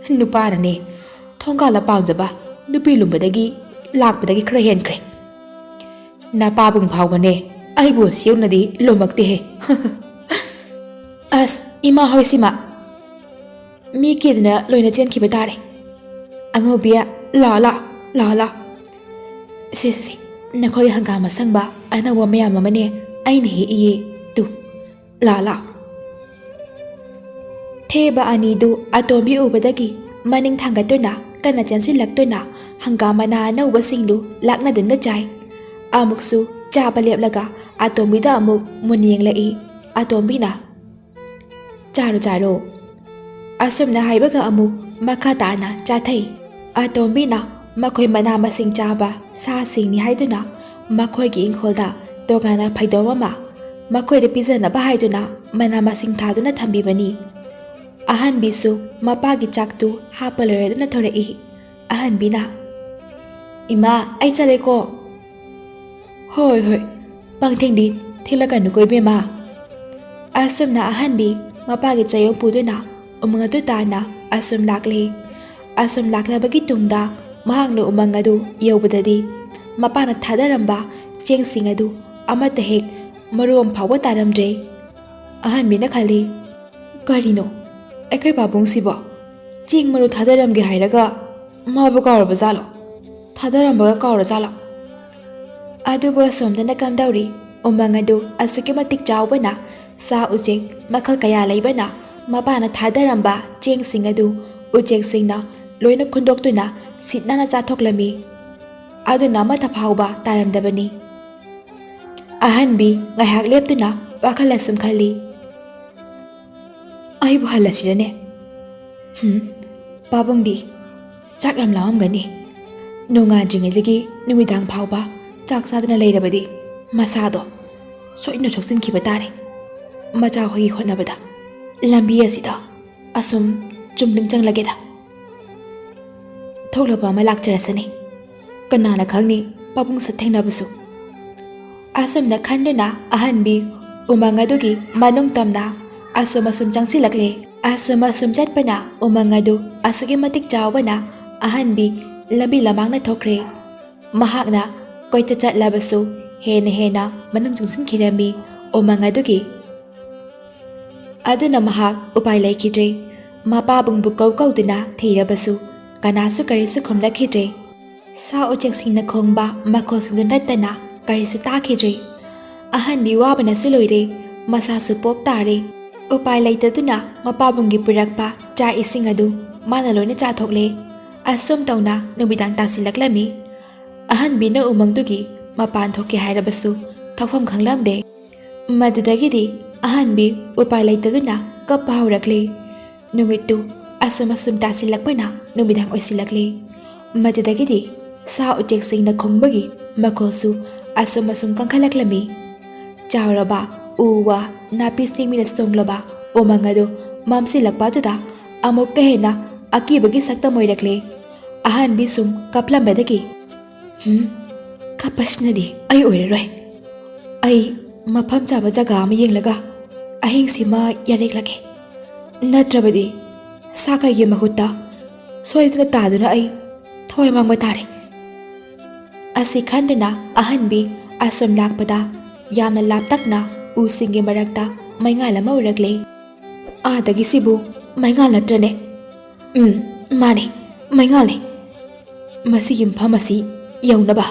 ꯅꯨꯄꯥꯅꯅꯦ ꯊꯣꯡꯒꯥꯜꯗ ꯄꯥꯝꯖꯕ ꯅꯨꯄꯤ ꯂꯨꯝꯕꯗꯒꯤ ꯂꯥꯛꯄꯗꯒꯤ ꯈꯔ ꯍꯦꯟꯈ꯭ꯔꯦ꯫ ꯅꯄꯥꯕꯨꯡ ꯐꯥꯎꯕꯅꯦ ꯑꯩꯕꯨ ꯁꯤꯌꯧꯅꯗꯤ ꯂꯨꯝꯃꯛꯇꯦꯍꯦ꯫" "ꯑꯁ, ꯏꯃꯥ ꯍꯣꯏ ꯁꯤꯃ ꯃꯤ ꯀꯤꯗꯅ ꯂꯣꯏꯅ ꯆꯦꯟꯈꯤꯕ ꯇꯥꯔꯦ꯫ ꯑꯉꯧꯕꯤ, ꯂꯥꯛꯑꯣ, ꯂꯥꯛꯑꯣ, ꯂꯥꯛꯑꯣ, ꯂꯥꯛꯑꯣ꯫ ꯁꯦ, ꯁꯦ, ꯁꯦ, ꯅꯈꯣꯏ ꯍꯪꯒꯥꯝ ꯑꯁꯪꯕ ꯑꯅꯧꯕ ꯃꯌꯥꯝ ꯑꯃꯅꯦ ꯑꯩꯅ ꯍꯦꯛꯏꯌꯦ꯫ ꯇꯨ, ꯂꯥꯛꯑꯣ, ꯂꯥꯛꯑꯣ꯫" ꯊꯦꯕ ꯑꯅꯤꯗꯨ ꯑꯇꯣꯝꯕꯤ ꯎꯕꯗꯒꯤ ꯃꯅꯤꯡ ꯊꯥꯡꯒꯠꯇꯨꯅ ꯀꯟꯅ ꯆꯦꯟꯁꯤꯜꯂꯛꯇꯨꯅ ꯍꯪꯒꯥꯝ ꯃꯅꯥ ꯑꯅꯧꯕꯁꯤꯡꯗꯨ ꯂꯥꯛꯅꯗꯨꯅ ꯆꯥꯏ꯫ ꯑꯃꯨꯛꯁꯨ ꯆꯥꯕ ꯂꯦꯞꯂꯒ ꯑꯇꯣꯝꯕꯤꯗ ꯑꯃꯨꯛ ꯃꯨꯟꯅ ꯌꯦꯡꯂꯛꯏ꯫ ꯑꯇꯣꯝꯕꯤꯅ, "ꯆꯥꯔꯣ, ꯆꯥꯔꯣ꯫" ꯑꯁꯨꯝꯅ ꯍꯥꯏꯕꯒ ꯑꯃꯨꯛ ꯃꯈꯥ ꯇꯥꯅ ꯆꯥꯊꯩ꯫ ꯑꯇꯣꯝꯕꯤꯅ ꯃꯈꯣꯏ ꯃꯅꯥ ꯃꯁꯤꯡ ꯆꯥꯕ ꯁꯥꯁꯤꯡꯅꯤ ꯍꯥꯏꯗꯨꯅ ꯃꯈꯣꯏꯒꯤ ꯏꯪꯈꯣꯜꯗ ꯇꯣꯉꯥꯟꯅ ꯐꯩꯗꯣꯝ ꯑꯃ ꯃꯈꯣꯏꯗ ꯄꯤꯖꯅꯕ ꯍꯥꯏꯗꯨꯅ ꯃꯅꯥ ꯃꯁꯤꯡ ꯊꯥꯗꯨꯅ ꯊꯝꯕꯤꯕꯅꯤ꯫ ꯑꯍꯟꯕꯤꯁꯨ ꯃꯄꯥꯒꯤ ꯆꯥꯛꯇꯨ ꯍꯥꯞꯄ ꯂꯣꯏꯔꯗꯨꯅ ꯊꯣꯔꯛꯏ꯫ ꯑꯍꯟꯕꯤꯅ, "ꯏꯃꯥ, ꯑꯩ ꯆꯠꯂꯦꯀꯣ꯫" "ꯍꯣꯏ, ꯍꯣꯏ, ꯄꯪꯊꯦꯡꯗꯤ ꯊꯦꯡꯂꯛꯀꯅꯨꯀꯣ, ꯏꯕꯦꯝꯃ꯫" ꯑꯁꯨꯝꯅ ꯑꯍꯟꯕꯤ ꯃꯄꯥꯒꯤ ꯆꯌꯣꯝ ꯄꯨꯗꯨꯅ ꯎꯃꯪ ꯑꯗꯨ ꯇꯥꯟꯅ ꯑꯁꯨꯝ ꯂꯥꯛꯂꯦ꯫ ꯑꯁꯨꯝ ꯂꯥꯛꯂꯕꯒꯤ ꯇꯨꯡꯗ ꯃꯍꯥꯛꯅ ꯎꯃꯪ ꯑꯗꯨ ꯌꯧꯕꯗꯗꯤ ꯃꯄꯥꯅ ꯊꯥꯗꯔꯝꯕ ꯆꯦꯡꯁꯤꯡ ꯑꯗꯨ ꯑꯃꯠꯇ ꯍꯦꯛ ꯃꯔꯨ ꯑꯃ ꯐꯥꯎꯕ ꯇꯥꯔꯝꯗ꯭ꯔꯦ꯫ ꯑꯍꯟꯕꯤꯅ ꯈꯜꯂꯤ, "ꯀꯔꯤꯅꯣ ꯑꯩꯈꯣꯏ ꯄꯥꯕꯨꯡꯁꯤꯕꯣ? ꯆꯦꯡ ꯃꯔꯨ ꯊꯥꯗꯔꯝꯒꯦ ꯍꯥꯏꯔꯒ ꯃꯥꯕꯨ ꯀꯥꯎꯔꯕ ꯖꯥꯠꯂꯣ? ꯊꯥꯗꯔꯝꯕꯒ ꯀꯥꯎꯔ ꯖꯥꯠꯂꯣ?" ꯑꯗꯨꯕꯨ ꯑꯁꯣꯝꯗꯅ ꯀꯝꯗꯧꯔꯤ? ꯎꯃꯪ ꯑꯗꯨ ꯑꯁꯨꯛꯀꯤ ꯃꯇꯤꯛ ꯆꯥꯎꯕꯅ, ꯁꯥ ꯎꯆꯦꯛ ꯃꯈꯜ ꯀꯌꯥ ꯂꯩꯕꯅ, ꯃꯄꯥꯅ ꯊꯥꯗꯔꯝꯕ ꯆꯦꯡꯁꯤꯡ ꯑꯗꯨ ꯎꯆꯦꯛꯁꯤꯡꯅ ꯂꯣꯏꯅ ꯈꯨꯟꯗꯣꯛꯇꯨꯅ ꯁꯤꯠ ꯅꯥꯟꯅ ꯆꯥꯊꯣꯛꯂꯝꯃꯤ꯫ ꯑꯗꯨꯅ ꯑꯃꯠꯇ ꯐꯥꯎꯕ ꯇꯥꯔꯝꯗꯕꯅꯤ꯫ ꯑꯍꯟꯕꯤ ꯉꯥꯏꯍꯥꯛ ꯂꯦꯞꯇꯨꯅ ꯋꯥꯈꯜ ꯑꯁꯨꯝ ꯈꯜꯂꯤ, "ꯑꯩꯕꯨ ꯍꯜꯂꯁꯤꯔꯅꯦ? ꯍꯨꯝ, ꯄꯥꯕꯨꯡꯗꯤ ꯆꯥꯛ ꯌꯥꯝ ꯂꯥꯝꯃꯝꯒꯅꯤ꯫ ꯅꯣꯡꯉꯥꯟꯗ꯭ꯔꯤꯉꯩꯗꯒꯤ ꯅꯨꯃꯤꯗꯥꯡ ꯐꯥꯎꯕ ꯆꯥꯛ ꯆꯥꯗꯅ ꯂꯩꯔꯕꯗꯤ ꯃꯁꯥꯗꯣ ꯁꯣꯏꯗꯅ ꯁꯣꯛꯆꯤꯟꯈꯤꯕ ꯇꯥꯔꯦ꯫ ꯃꯆꯥ ꯍꯣꯏꯒꯤ ꯍꯣꯠꯅꯕꯗ ꯂꯝꯕꯤ ꯑꯁꯤꯗ ꯑꯁꯨꯝ ꯆꯨꯝꯗ꯭ꯔꯤꯡ ꯆꯪꯂꯒꯦꯗ꯫ ꯊꯣꯛꯂꯛꯄ ꯑꯃ ꯂꯥꯛꯆꯔꯁꯅꯤ꯫ ꯀꯅꯥꯅ ꯈꯪꯅꯤ ꯄꯥꯕꯨꯡ ꯁꯛ ꯊꯦꯡꯅꯕꯁꯨ?" ꯑꯁꯨꯝꯅ ꯈꯟꯗꯨꯅ ꯑꯍꯟꯕꯤ ꯎꯃꯪ ꯑꯗꯨꯒꯤ ꯃꯅꯨꯡ ꯇꯝꯅ ꯑꯁꯨꯝ ꯑꯁꯨꯝ ꯆꯪꯁꯤꯜꯂꯛꯂꯦ꯫ ꯑꯁꯨꯝ ꯑꯁꯨꯝ ꯆꯠꯄꯅ ꯎꯃꯪ ꯑꯗꯨ ꯑꯁꯨꯛꯀꯤ ꯃꯇꯤꯛ ꯆꯥꯎꯕꯅ ꯑꯍꯟꯕꯤ ꯂꯝꯕꯤ ꯂꯃꯥꯡꯅ ꯊꯣꯛꯈ꯭ꯔꯦ꯫ ꯃꯍꯥꯛꯅ ꯀꯣꯏꯆꯠ ꯆꯠꯂꯕꯁꯨ ꯍꯦꯟꯅ ꯍꯦꯟꯅ ꯃꯅꯨꯡ ꯆꯪꯁꯤꯟꯈꯤꯔꯝꯃꯤ ꯎꯃꯪ ꯑꯗꯨꯒꯤ꯫ ꯑꯗꯨꯅ ꯃꯍꯥꯛ ꯎꯄꯥꯏ ꯂꯩꯈꯤꯗ꯭ꯔꯦ꯫ ꯃꯄꯥꯕꯨꯡꯕꯨ ꯀꯧ ꯀꯧꯗꯨꯅ ꯊꯤꯔꯕꯁꯨ ꯀꯅꯥꯁꯨ ꯀꯔꯤꯁꯨ ꯈꯨꯝꯂꯛꯈꯤꯗ꯭ꯔꯦ꯫ ꯁꯥ ꯎꯆꯦꯛꯁꯤꯡꯅ ꯈꯣꯡꯕ ꯃꯈꯣꯜꯁꯤꯡꯗꯨ ꯅꯠꯇꯅ ꯀꯔꯤꯁꯨ ꯇꯥꯈꯤꯗ꯭ꯔꯦ꯫ ꯑꯍꯟꯕꯤ ꯋꯥꯕꯅꯁꯨ ꯂꯣꯏꯔꯦ, ꯃꯁꯥꯁꯨ ꯄꯣꯞ ꯇꯥꯔꯦ꯫ ꯎꯄꯥꯏ ꯂꯩꯇꯗꯨꯅ ꯃꯄꯥꯕꯨꯡꯒꯤ ꯄꯨꯔꯛꯄ ꯆꯥꯛ ꯏꯁꯤꯡ ꯑꯗꯨ ꯃꯥꯅ ꯂꯣꯏꯅ ꯆꯥꯊꯣꯛꯂꯦ꯫ ꯑꯁꯨꯝ ꯇꯧꯅ ꯅꯨꯃꯤꯗꯥꯡ ꯇꯥꯁꯤꯜꯂꯛꯂꯝꯃꯤ꯫ ꯑꯍꯟꯕꯤꯅ ꯎꯃꯪꯗꯨꯒꯤ ꯃꯄꯥꯟ ꯊꯣꯛꯀꯦ ꯍꯥꯏꯔꯕꯁꯨ ꯊꯣꯛꯐꯝ ꯈꯪꯂꯝꯗꯦ꯫ ꯃꯗꯨꯗꯒꯤꯗꯤ ꯑꯍꯟꯕꯤ ꯎꯄꯥꯏ ꯂꯩꯇꯗꯨꯅ ꯀꯞꯄ ꯍꯧꯔꯛꯂꯦ꯫ ꯅꯨꯃꯤꯠꯇꯨ ꯑꯁꯨꯝ ꯑꯁꯨꯝ ꯇꯥꯁꯤꯜꯂꯛꯄꯅ ꯅꯨꯃꯤꯗꯥꯡ ꯑꯣꯏꯁꯤꯜꯂꯛꯂꯦ꯫ ꯃꯗꯨꯗꯒꯤꯗꯤ ꯁꯥ ꯎꯆꯦꯛꯁꯤꯡꯅ ꯈꯣꯡꯕꯒꯤ ꯃꯈꯣꯜꯁꯨ ꯑꯁꯨꯝ ꯑꯁꯨꯝ ꯀꯟꯈꯠꯂꯛꯂꯝꯃꯤ꯫ ꯆꯥꯎꯔꯕ ꯎ ꯋꯥ ꯅꯥꯄꯤ ꯁꯤꯡꯕꯤꯅ ꯁꯣꯡꯂꯕ ꯎꯃꯪ ꯑꯗꯨ ꯃꯝꯁꯤꯜꯂꯛꯄ ꯑꯗꯨꯗ ꯑꯃꯨꯛꯀ ꯍꯦꯟꯅ ꯑꯀꯤꯕꯒꯤ ꯁꯛꯇꯝ ꯑꯣꯏꯔꯛꯂꯦ꯫ ꯑꯍꯟꯕꯤ ꯁꯨꯝ ꯀꯞꯂꯝꯕꯗꯒꯤ, "ꯍꯨꯝ, ꯀꯞꯄꯁꯤꯅꯗꯤ ꯑꯩ ꯑꯣꯏꯔꯔꯣꯏ꯫ ꯑꯩ ꯃꯐꯝ ꯆꯥꯕ ꯖꯒꯥ ꯑꯃ ꯌꯦꯡꯂꯒ ꯑꯍꯤꯡꯁꯤꯃ ꯌꯥꯔꯦꯛꯂꯒꯦ꯫ ꯅꯠꯇ꯭ꯔꯕꯗꯤ ꯁꯥ ꯀꯩꯒꯤ ꯃꯍꯨꯠꯇ ꯁꯣꯏꯗꯅ ꯇꯥꯗꯨꯅ ꯑꯩ ꯊꯋꯥꯏ ꯃꯥꯡꯕ ꯇꯥꯔꯦ꯫ ꯑꯁꯤ ꯈꯟꯗꯨꯅ ꯑꯍꯟꯕꯤ ꯑꯁꯣꯝ ꯂꯥꯛꯄꯗ ꯌꯥꯝꯅ ꯂꯥꯞꯇꯛꯅ ꯎꯁꯤꯡꯒꯤ ꯃꯔꯛꯇ ꯃꯩꯉꯥꯜ ꯑꯃ ꯎꯔꯛꯂꯦ꯫ "ꯑꯥꯗꯒꯤ ꯁꯤꯕꯨ ꯃꯩꯉꯥꯜ ꯅꯠꯇ꯭ꯔꯅꯦ?" "ꯎꯝ, ꯃꯥꯅꯦ, ꯃꯩꯉꯥꯜꯅꯦ꯫ ꯃꯁꯤꯒꯤ ꯃꯐꯝ ꯑꯁꯤ ꯌꯧꯅꯕ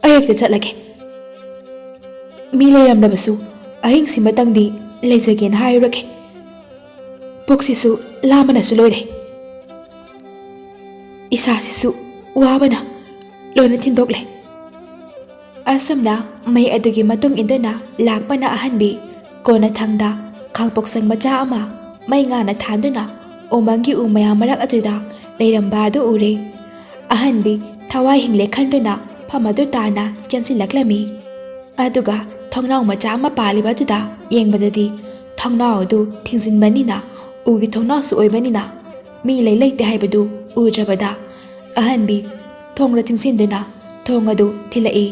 ꯑꯩ ꯍꯦꯛꯇ ꯆꯠꯂꯒꯦ꯫ ꯃꯤ ꯂꯩꯔꯝꯂꯕꯁꯨ ꯑꯍꯤꯡꯁꯤꯃꯇꯪꯗꯤ ꯂꯩꯖꯒꯦꯅ ꯍꯥꯏꯔꯨꯔꯒꯦ꯫ ꯄꯨꯛꯁꯤꯁꯨ ꯂꯥꯝꯕꯅꯁꯨ ꯂꯣꯏꯔꯦ꯫ ꯏꯁꯥꯁꯤꯁꯨ ꯋꯥꯕꯅ ꯂꯣꯏꯅ ꯊꯤꯟꯗꯣꯛꯂꯦ꯫" ꯑꯁꯨꯝꯅ ꯃꯩ ꯑꯗꯨꯒꯤ ꯃꯇꯨꯡ ꯏꯟꯗꯨꯅ ꯂꯥꯛꯄꯅ ꯑꯍꯟꯕꯤ ꯀꯣꯟꯅꯊꯪꯗ ꯈꯥꯡꯄꯣꯛꯁꯪ ꯃꯆꯥ ꯑꯃ ꯃꯩ ꯉꯥꯅ ꯊꯥꯟꯗꯨꯅ ꯎꯃꯪꯒꯤ ꯎ ꯃꯌꯥꯝ ꯃꯔꯛ ꯑꯗꯨꯗ ꯂꯩꯔꯝꯕ ꯑꯗꯨ ꯎꯔꯦ꯫ ꯑꯍꯟꯕꯤ ꯊꯋꯥꯏ ꯍꯤꯡꯂꯦ ꯈꯟꯗꯨꯅ ꯐꯝ ꯑꯗꯨ ꯇꯥꯅ ꯆꯦꯟꯁꯤꯜꯂꯛꯂꯝꯃꯤ꯫ ꯑꯗꯨꯒ ꯊꯣꯡꯅꯥꯎ ꯃꯆꯥ ꯑꯃ ꯄꯥꯜꯂꯤꯕ ꯑꯗꯨꯗ ꯌꯦꯡꯕꯗꯗꯤ ꯊꯣꯡꯅꯥꯎ ꯑꯗꯨ ꯊꯤꯡꯖꯤꯟꯕꯅꯤꯅ, ꯎꯒꯤ ꯊꯣꯡꯅꯥꯎꯁꯨ ꯑꯣꯏꯕꯅꯤꯅ, ꯃꯤ ꯂꯩ ꯂꯩꯇꯦ ꯍꯥꯏꯕꯗꯨ ꯎꯗ꯭ꯔꯕꯗ ꯑꯍꯟꯕꯤ ꯊꯣꯡꯗ ꯆꯤꯡꯁꯤꯟꯗꯨꯅ ꯊꯣꯡ ꯑꯗꯨ ꯊꯤꯜꯂꯛꯏ꯫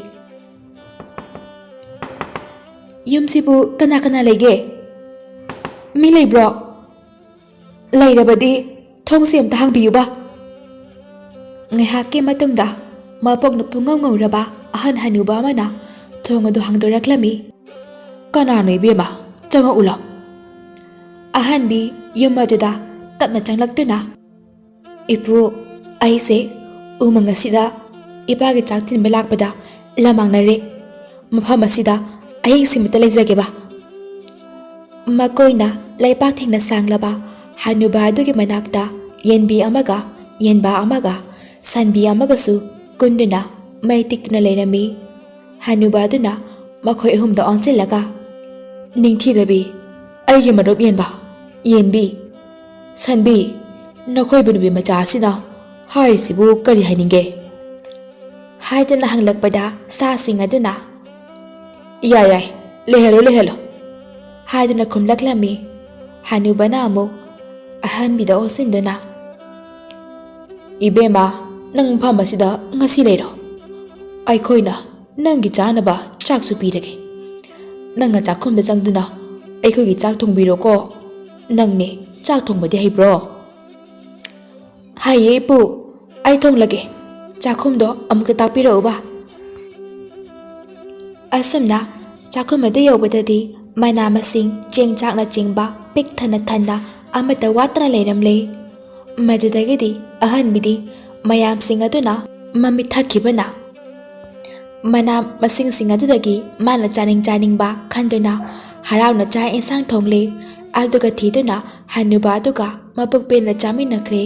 "ꯌꯨꯝꯁꯤꯕꯨ ꯀꯅꯥ ꯀꯅꯥ ꯂꯩꯒꯦ? ꯃꯤ ꯂꯩꯕ꯭ꯔꯣ? ꯂꯩꯔꯕꯗꯤ ꯊꯣꯡꯁꯦ ꯑꯝꯇ ꯍꯥꯡꯕꯤꯌꯨꯕ꯫" ꯉꯥꯏꯍꯥꯛꯀꯤ ꯃꯇꯨꯡꯗ ꯃꯄꯣꯛꯅ ꯄꯨꯡꯉꯧ ꯉꯧꯔꯕ ꯑꯍꯟ ꯍꯅꯨꯕ ꯑꯃꯅ ꯊꯣꯡ ꯑꯗꯨ ꯍꯥꯡꯗꯣꯔꯛꯂꯝꯃꯤ꯫ "ꯀꯅꯥꯅꯣ ꯏꯕꯦꯝꯃ? ꯆꯪꯉꯛꯎ ꯂꯥꯎ꯫" ꯑꯍꯟꯕꯤ ꯌꯨꯝ ꯑꯗꯨꯗ ꯇꯞꯅ ꯆꯪꯂꯛꯇꯨꯅ, "ꯏꯄꯨ, ꯑꯩꯁꯦ ꯎꯃꯪ ꯑꯁꯤꯗ ꯏꯄꯥꯒꯤ ꯆꯥꯛ ꯊꯤꯟꯕ ꯂꯥꯛꯄꯗ ꯂꯃꯥꯡꯅꯔꯦ꯫ ꯃꯐꯝ ꯑꯁꯤꯗ ꯑꯍꯤꯡꯁꯤꯃꯇ ꯂꯩꯖꯒꯦꯕ꯫" ꯃꯈꯣꯏꯅ ꯂꯩꯄꯥꯛ ꯊꯦꯡꯅ ꯁꯥꯡꯂꯕ ꯍꯅꯨꯕ ꯑꯗꯨꯒꯤ ꯃꯅꯥꯛꯇ ꯌꯦꯟꯕꯤ ꯑꯃꯒ, ꯌꯦꯟꯕꯥ ꯑꯃꯒ, ꯁꯟꯕꯤ ꯑꯃꯒꯁꯨ ꯀꯨꯟꯗꯨꯅ ꯃꯩ ꯇꯤꯛꯇꯨꯅ ꯂꯩꯔꯝꯃꯤ꯫ ꯍꯅꯨꯕ ꯑꯗꯨꯅ ꯃꯈꯣꯏ ꯑꯍꯨꯝꯗ ꯑꯣꯟꯁꯤꯜꯂꯒ, "ꯅꯤꯡꯊꯤꯔꯕꯤ, ꯑꯩꯒꯤ ꯃꯔꯨꯞ ꯌꯦꯟꯕ, ꯌꯦꯟꯕꯤ, ꯁꯟꯕꯤ, ꯅꯈꯣꯏꯕꯨ ꯅꯨꯄꯤ ꯃꯆꯥ ꯑꯁꯤꯅ ꯍꯥꯏꯔꯤꯁꯤꯕꯨ ꯀꯔꯤ ꯍꯥꯏꯅꯤꯡꯒꯦ?" ꯍꯥꯏꯗꯅ ꯍꯪꯂꯛꯄꯗ ꯁꯥꯁꯤꯡ ꯑꯗꯨꯅ, "ꯌꯥꯏ, ꯌꯥꯏ, ꯂꯩꯍꯜꯂꯣ, ꯂꯩꯍꯜꯂꯣ" ꯍꯥꯏꯗꯨꯅ ꯈꯨꯝꯂꯛꯂꯝꯃꯤ꯫ ꯍꯅꯨꯕꯅ ꯑꯃꯨꯛ ꯑꯍꯟꯕꯤꯗ ꯑꯣꯟꯁꯤꯟꯗꯨꯅ, "ꯏꯕꯦꯝꯃ, ꯅꯪ ꯃꯐꯝ ꯑꯁꯤꯗ ꯉꯁꯤ ꯂꯩꯔꯣ꯫ ꯑꯩꯈꯣꯏꯅ ꯅꯪꯒꯤ ꯆꯥꯅꯕ ꯆꯥꯛꯁꯨ ꯄꯤꯔꯒꯦ꯫ ꯅꯪꯅ ꯆꯥꯛꯈꯨꯝꯗ ꯆꯪꯗꯨꯅ ꯑꯩꯈꯣꯏꯒꯤ ꯆꯥꯛ ꯊꯣꯡꯕꯤꯔꯣꯀꯣ꯫ ꯅꯪꯅꯦ ꯆꯥꯛ ꯊꯣꯡꯕꯗꯤ ꯍꯩꯕ꯭ꯔꯣ?" "ꯍꯩꯌꯦ ꯏꯄꯨ, ꯑꯩ ꯊꯣꯡꯂꯒꯦ꯫" ꯆꯥꯛꯈꯨꯝꯗꯣ ꯑꯃꯨꯛꯇ ꯇꯥꯛꯄꯤꯔꯛꯎꯕ꯫ ꯑꯁꯨꯝꯅ ꯆꯥꯛꯈꯨꯝ ꯑꯗꯨ ꯌꯧꯕꯗꯗꯤ ꯃꯅꯥ ꯃꯁꯤꯡ, ꯆꯦꯡ ꯆꯥꯛꯅꯆꯤꯡꯕ ꯄꯤꯛ ꯊꯟꯅ ꯊꯟꯅ ꯑꯃꯠꯇ ꯋꯥꯠꯇꯅ ꯂꯩꯔꯝꯂꯦ꯫ ꯃꯗꯨꯗꯒꯤꯗꯤ ꯑꯍꯟꯕꯤꯗꯤ ꯃꯌꯥꯝꯁꯤꯡ ꯑꯗꯨꯅ ꯃꯃꯤꯠ ꯊꯛꯈꯤꯕꯅ ꯃꯅꯥ ꯃꯁꯤꯡꯁꯤꯡ ꯑꯗꯨꯗꯒꯤ ꯃꯥꯅ ꯆꯥꯅꯤꯡ ꯆꯥꯅꯤꯡꯕ ꯈꯟꯗꯨꯅ ꯍꯔꯥꯎꯅ ꯆꯥꯛ ꯏꯟꯁꯥꯡ ꯊꯣꯡꯂꯦ꯫ ꯑꯗꯨꯒ ꯊꯤꯗꯨꯅ ꯍꯅꯨꯕ ꯑꯗꯨꯒ ꯃꯄꯨꯛ ꯄꯦꯟꯅ ꯆꯥꯃꯤꯟꯅꯈ꯭ꯔꯦ꯫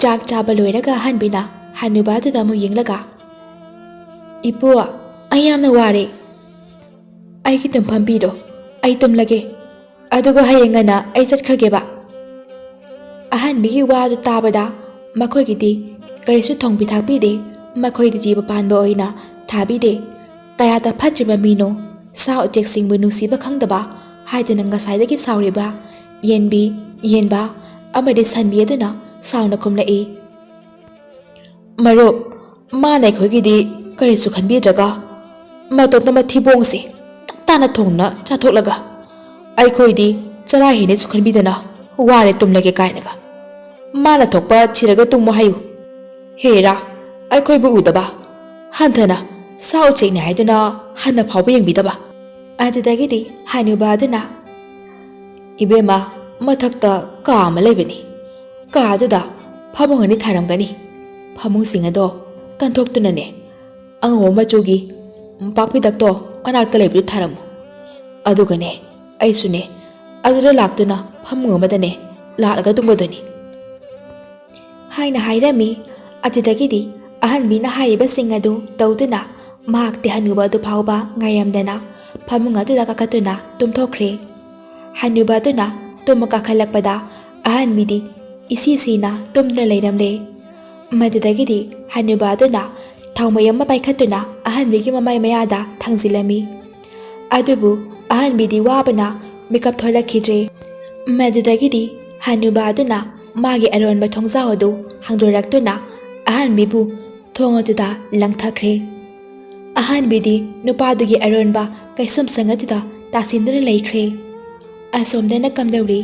ꯆꯥꯛ ꯆꯥꯕ ꯂꯣꯏꯔꯒ ꯑꯍꯟꯕꯤꯅ ꯍꯅꯨꯕ ꯑꯗꯨꯗ ꯑꯃꯨꯛ ꯌꯦꯡꯂꯒ, "ꯏꯄꯨ, ꯑꯩ ꯌꯥꯝꯅ ꯋꯥꯔꯦ꯫ ꯑꯩꯒꯤ ꯇꯨꯝꯐꯝ ꯄꯤꯔꯣ, ꯑꯩ ꯇꯨꯝꯂꯒꯦ꯫ ꯑꯗꯨꯒ ꯍꯌꯦꯡ ꯉꯟꯅ ꯑꯩ ꯆꯠꯈ꯭ꯔꯒꯦꯕ꯫" ꯑꯍꯟꯕꯤꯒꯤ ꯋꯥꯗꯨ ꯇꯥꯕꯗ ꯃꯈꯣꯏꯒꯤꯗꯤ ꯀꯔꯤꯁꯨ ꯊꯣꯡꯕꯤ ꯊꯥꯛꯄꯤꯗꯦ꯫ ꯃꯈꯣꯏꯗꯤ ꯖꯤꯕ ꯄꯥꯟꯕ ꯑꯣꯏꯅ ꯊꯥꯕꯤꯗꯦ꯫ ꯀꯌꯥꯗ ꯐꯠꯇ꯭ꯔꯤꯕ ꯃꯤꯅꯣ, ꯁꯥ ꯎꯆꯦꯛꯁꯤꯡꯕꯨ ꯅꯨꯡꯁꯤꯕ ꯈꯪꯗꯕ ꯍꯥꯏꯗꯨꯅ ꯉꯁꯥꯏꯗꯒꯤ ꯁꯥꯎꯔꯤꯕ ꯌꯦꯟꯕꯤ, ꯌꯦꯟꯕꯥ ꯑꯃꯗꯤ ꯁꯟꯕꯤ ꯑꯗꯨꯅ ꯁꯥꯎꯅ ꯈꯨꯝꯂꯛꯏ, "ꯃꯔꯨꯞ, ꯃꯥꯅ ꯑꯩꯈꯣꯏꯒꯤꯗꯤ ꯀꯔꯤꯁꯨ ꯈꯟꯕꯤꯗ꯭ꯔꯒ ꯃꯇꯣꯝꯇ ꯃꯊꯤꯕꯣꯡꯁꯦ ꯇꯞ ꯇꯥꯅ ꯊꯣꯡꯅ ꯆꯥꯊꯣꯛꯂꯒ ꯑꯩꯈꯣꯏꯗꯤ ꯆꯔꯥ ꯍꯦꯟꯅꯁꯨ ꯈꯟꯕꯤꯗꯅ ꯋꯥꯔꯦ ꯇꯨꯝꯂꯒꯦ ꯀꯥꯏꯅꯒ꯫ ꯃꯥꯅ ꯊꯣꯛꯄ ꯊꯤꯔꯒ ꯇꯨꯝꯃꯣ ꯍꯥꯏꯌꯨ꯫ ꯍꯦꯔꯥ, ꯑꯩꯈꯣꯏꯕꯨ ꯎꯗꯕ ꯍꯟꯊꯅ ꯁꯥ ꯎꯆꯦꯛꯅꯤ ꯍꯥꯏꯗꯨꯅ ꯍꯟꯅ ꯐꯥꯎꯕ ꯌꯦꯡꯕꯤꯗꯕ꯫" ꯑꯗꯨꯗꯒꯤꯗꯤ ꯍꯅꯨꯕ ꯑꯗꯨꯅ, "ꯏꯕꯦꯝꯃ, ꯃꯊꯛꯇ ꯀꯥ ꯑꯃ ꯂꯩꯕꯅꯤ꯫ ꯀꯥ ꯑꯗꯨꯗ ꯐꯃꯨꯡ ꯑꯅꯤ ꯊꯥꯔꯝꯒꯅꯤ꯫ ꯐꯃꯨꯡꯁꯤꯡ ꯑꯗꯣ ꯀꯟꯊꯣꯛꯇꯨꯅꯅꯦ, ꯑꯉꯧꯕ ꯃꯆꯨꯒꯤ ꯃꯣꯝꯄꯥꯛ ꯐꯤꯗꯛꯇꯣ ꯃꯅꯥꯛꯇ ꯂꯩꯕꯗꯨ ꯊꯥꯔꯝꯃꯨ꯫ ꯑꯗꯨꯒꯅꯦ, ꯑꯩꯁꯨꯅꯦ, ꯑꯗꯨꯗ ꯂꯥꯛꯇꯨꯅ ꯐꯃꯨꯡ ꯑꯃꯗꯅꯦ ꯂꯥꯠꯂꯒ ꯇꯨꯝꯒꯗꯣꯏꯅꯤ" ꯍꯥꯏꯅ ꯍꯥꯏꯔꯝꯃꯤ꯫ ꯑꯗꯨꯗꯒꯤꯗꯤ ꯑꯍꯟꯕꯤꯅ ꯍꯥꯏꯔꯤꯕꯁꯤꯡ ꯑꯗꯨ ꯇꯧꯗꯨꯅ ꯃꯍꯥꯛꯇꯤ ꯍꯅꯨꯕ ꯑꯗꯨ ꯐꯥꯎꯕ ꯉꯥꯏꯔꯝꯗꯅ ꯐꯃꯨꯡ ꯑꯗꯨꯗ ꯀꯥꯈꯠꯇꯨꯅ ꯇꯨꯝꯊꯣꯛꯈ꯭ꯔꯦ꯫ ꯍꯅꯨꯕ ꯑꯗꯨꯅ ꯇꯨꯝꯕ ꯀꯥꯈꯠꯂꯛꯄꯗ ꯑꯍꯟꯕꯤꯗꯤ ꯏꯁꯤ ꯁꯤꯅ ꯇꯨꯝꯗꯨꯅ ꯂꯩꯔꯝꯂꯦ꯫ ꯃꯗꯨꯗꯒꯤꯗꯤ ꯍꯅꯨꯕ ꯑꯗꯨꯅ ꯊꯥꯎꯃꯩ ꯑꯃ ꯄꯥꯏꯈꯠꯇꯨꯅ ꯑꯍꯟꯕꯤꯒꯤ ꯃꯃꯥꯏ ꯃꯌꯥꯗ ꯊꯥꯡꯖꯤꯜꯂꯝꯃꯤ꯫ ꯑꯗꯨꯕꯨ ꯑꯍꯟꯕꯤꯗꯤ ꯋꯥꯕꯅ ꯃꯤꯀꯞ ꯊꯣꯛꯂꯛꯈꯤꯗ꯭ꯔꯦ꯫ ꯃꯗꯨꯗꯒꯤꯗꯤ ꯍꯅꯨꯕ ꯑꯗꯨꯅ ꯃꯥꯒꯤ ꯑꯔꯣꯟꯕ ꯊꯣꯡꯖꯥꯎ ꯑꯗꯨ ꯍꯥꯡꯗꯣꯔꯛꯇꯨꯅ ꯑꯍꯟꯕꯤꯕꯨ ꯊꯣꯡ ꯑꯗꯨꯗ ꯂꯪꯊꯈ꯭ꯔꯦ꯫ ꯑꯍꯟꯕꯤꯗꯤ ꯅꯨꯄꯥꯗꯨꯒꯤ ꯑꯔꯣꯟꯕ ꯀꯩꯁꯨꯝꯁꯪ ꯑꯗꯨꯗ ꯇꯥꯁꯤꯟꯗꯨꯅ ꯂꯩꯈ꯭ꯔꯦ꯫ ꯑꯁꯣꯝꯗꯅ ꯀꯝꯗꯧꯔꯤ?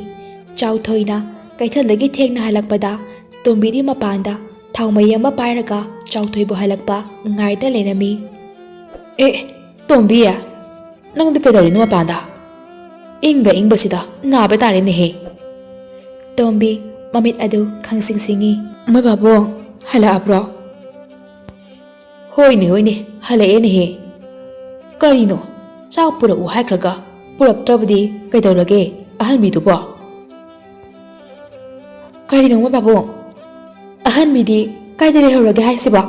ꯆꯥꯎꯊꯣꯏꯅ ꯀꯩꯊꯦꯜꯗꯒꯤ ꯊꯦꯡꯅ ꯍꯜꯂꯛꯄꯗ ꯇꯣꯝꯕꯤꯗꯤ ꯃꯄꯥꯟꯗ ꯊꯥꯎꯃꯩ ꯑꯃ ꯄꯥꯏꯔꯒ ꯆꯥꯎꯊꯣꯏꯕꯨ ꯍꯜꯂꯛꯄ ꯉꯥꯏꯗꯨꯅ ꯂꯩꯔꯝꯃꯤ꯫ "ꯑꯦ, ꯇꯣꯝꯕꯤ, ꯅꯪꯗꯤ ꯀꯩꯗꯧꯔꯤꯅꯣ ꯃꯄꯥꯟꯗ? ꯏꯪꯒ ꯏꯪꯕꯁꯤꯗ ꯅꯥꯕ ꯇꯥꯔꯦꯅꯦꯍꯦ!" ꯇꯣꯝꯕꯤ ꯃꯃꯤꯠ ꯑꯗꯨ ꯈꯪꯁꯤꯡ ꯁꯤꯡꯏ꯫ "ꯃꯣꯏ ꯄꯥꯕꯨꯡ ꯍꯜꯂꯛꯑꯕ꯭ꯔꯣ?" "ꯍꯣꯏꯅꯦ, ꯍꯣꯏꯅꯦ, ꯍꯜꯂꯛꯑꯦꯅꯦꯍꯦ꯫ ꯀꯔꯤꯅꯣ, ꯆꯥꯛ ꯄꯨꯔꯛꯎ ꯍꯥꯏꯈ꯭ꯔꯒ ꯄꯨꯔꯛꯇ꯭ꯔꯕꯗꯤ ꯀꯩꯗꯧꯔꯒꯦ ꯑꯍꯟꯕꯤꯗꯨꯕꯣ?" "ꯀꯔꯤꯅꯣ ꯃꯣꯏ ꯄꯥꯕꯨꯡ? ꯑꯍꯟꯕꯤꯗꯤ ꯀꯥꯏꯗ ꯂꯩꯍꯧꯔꯒꯦ ꯍꯥꯏꯁꯤꯕꯣ?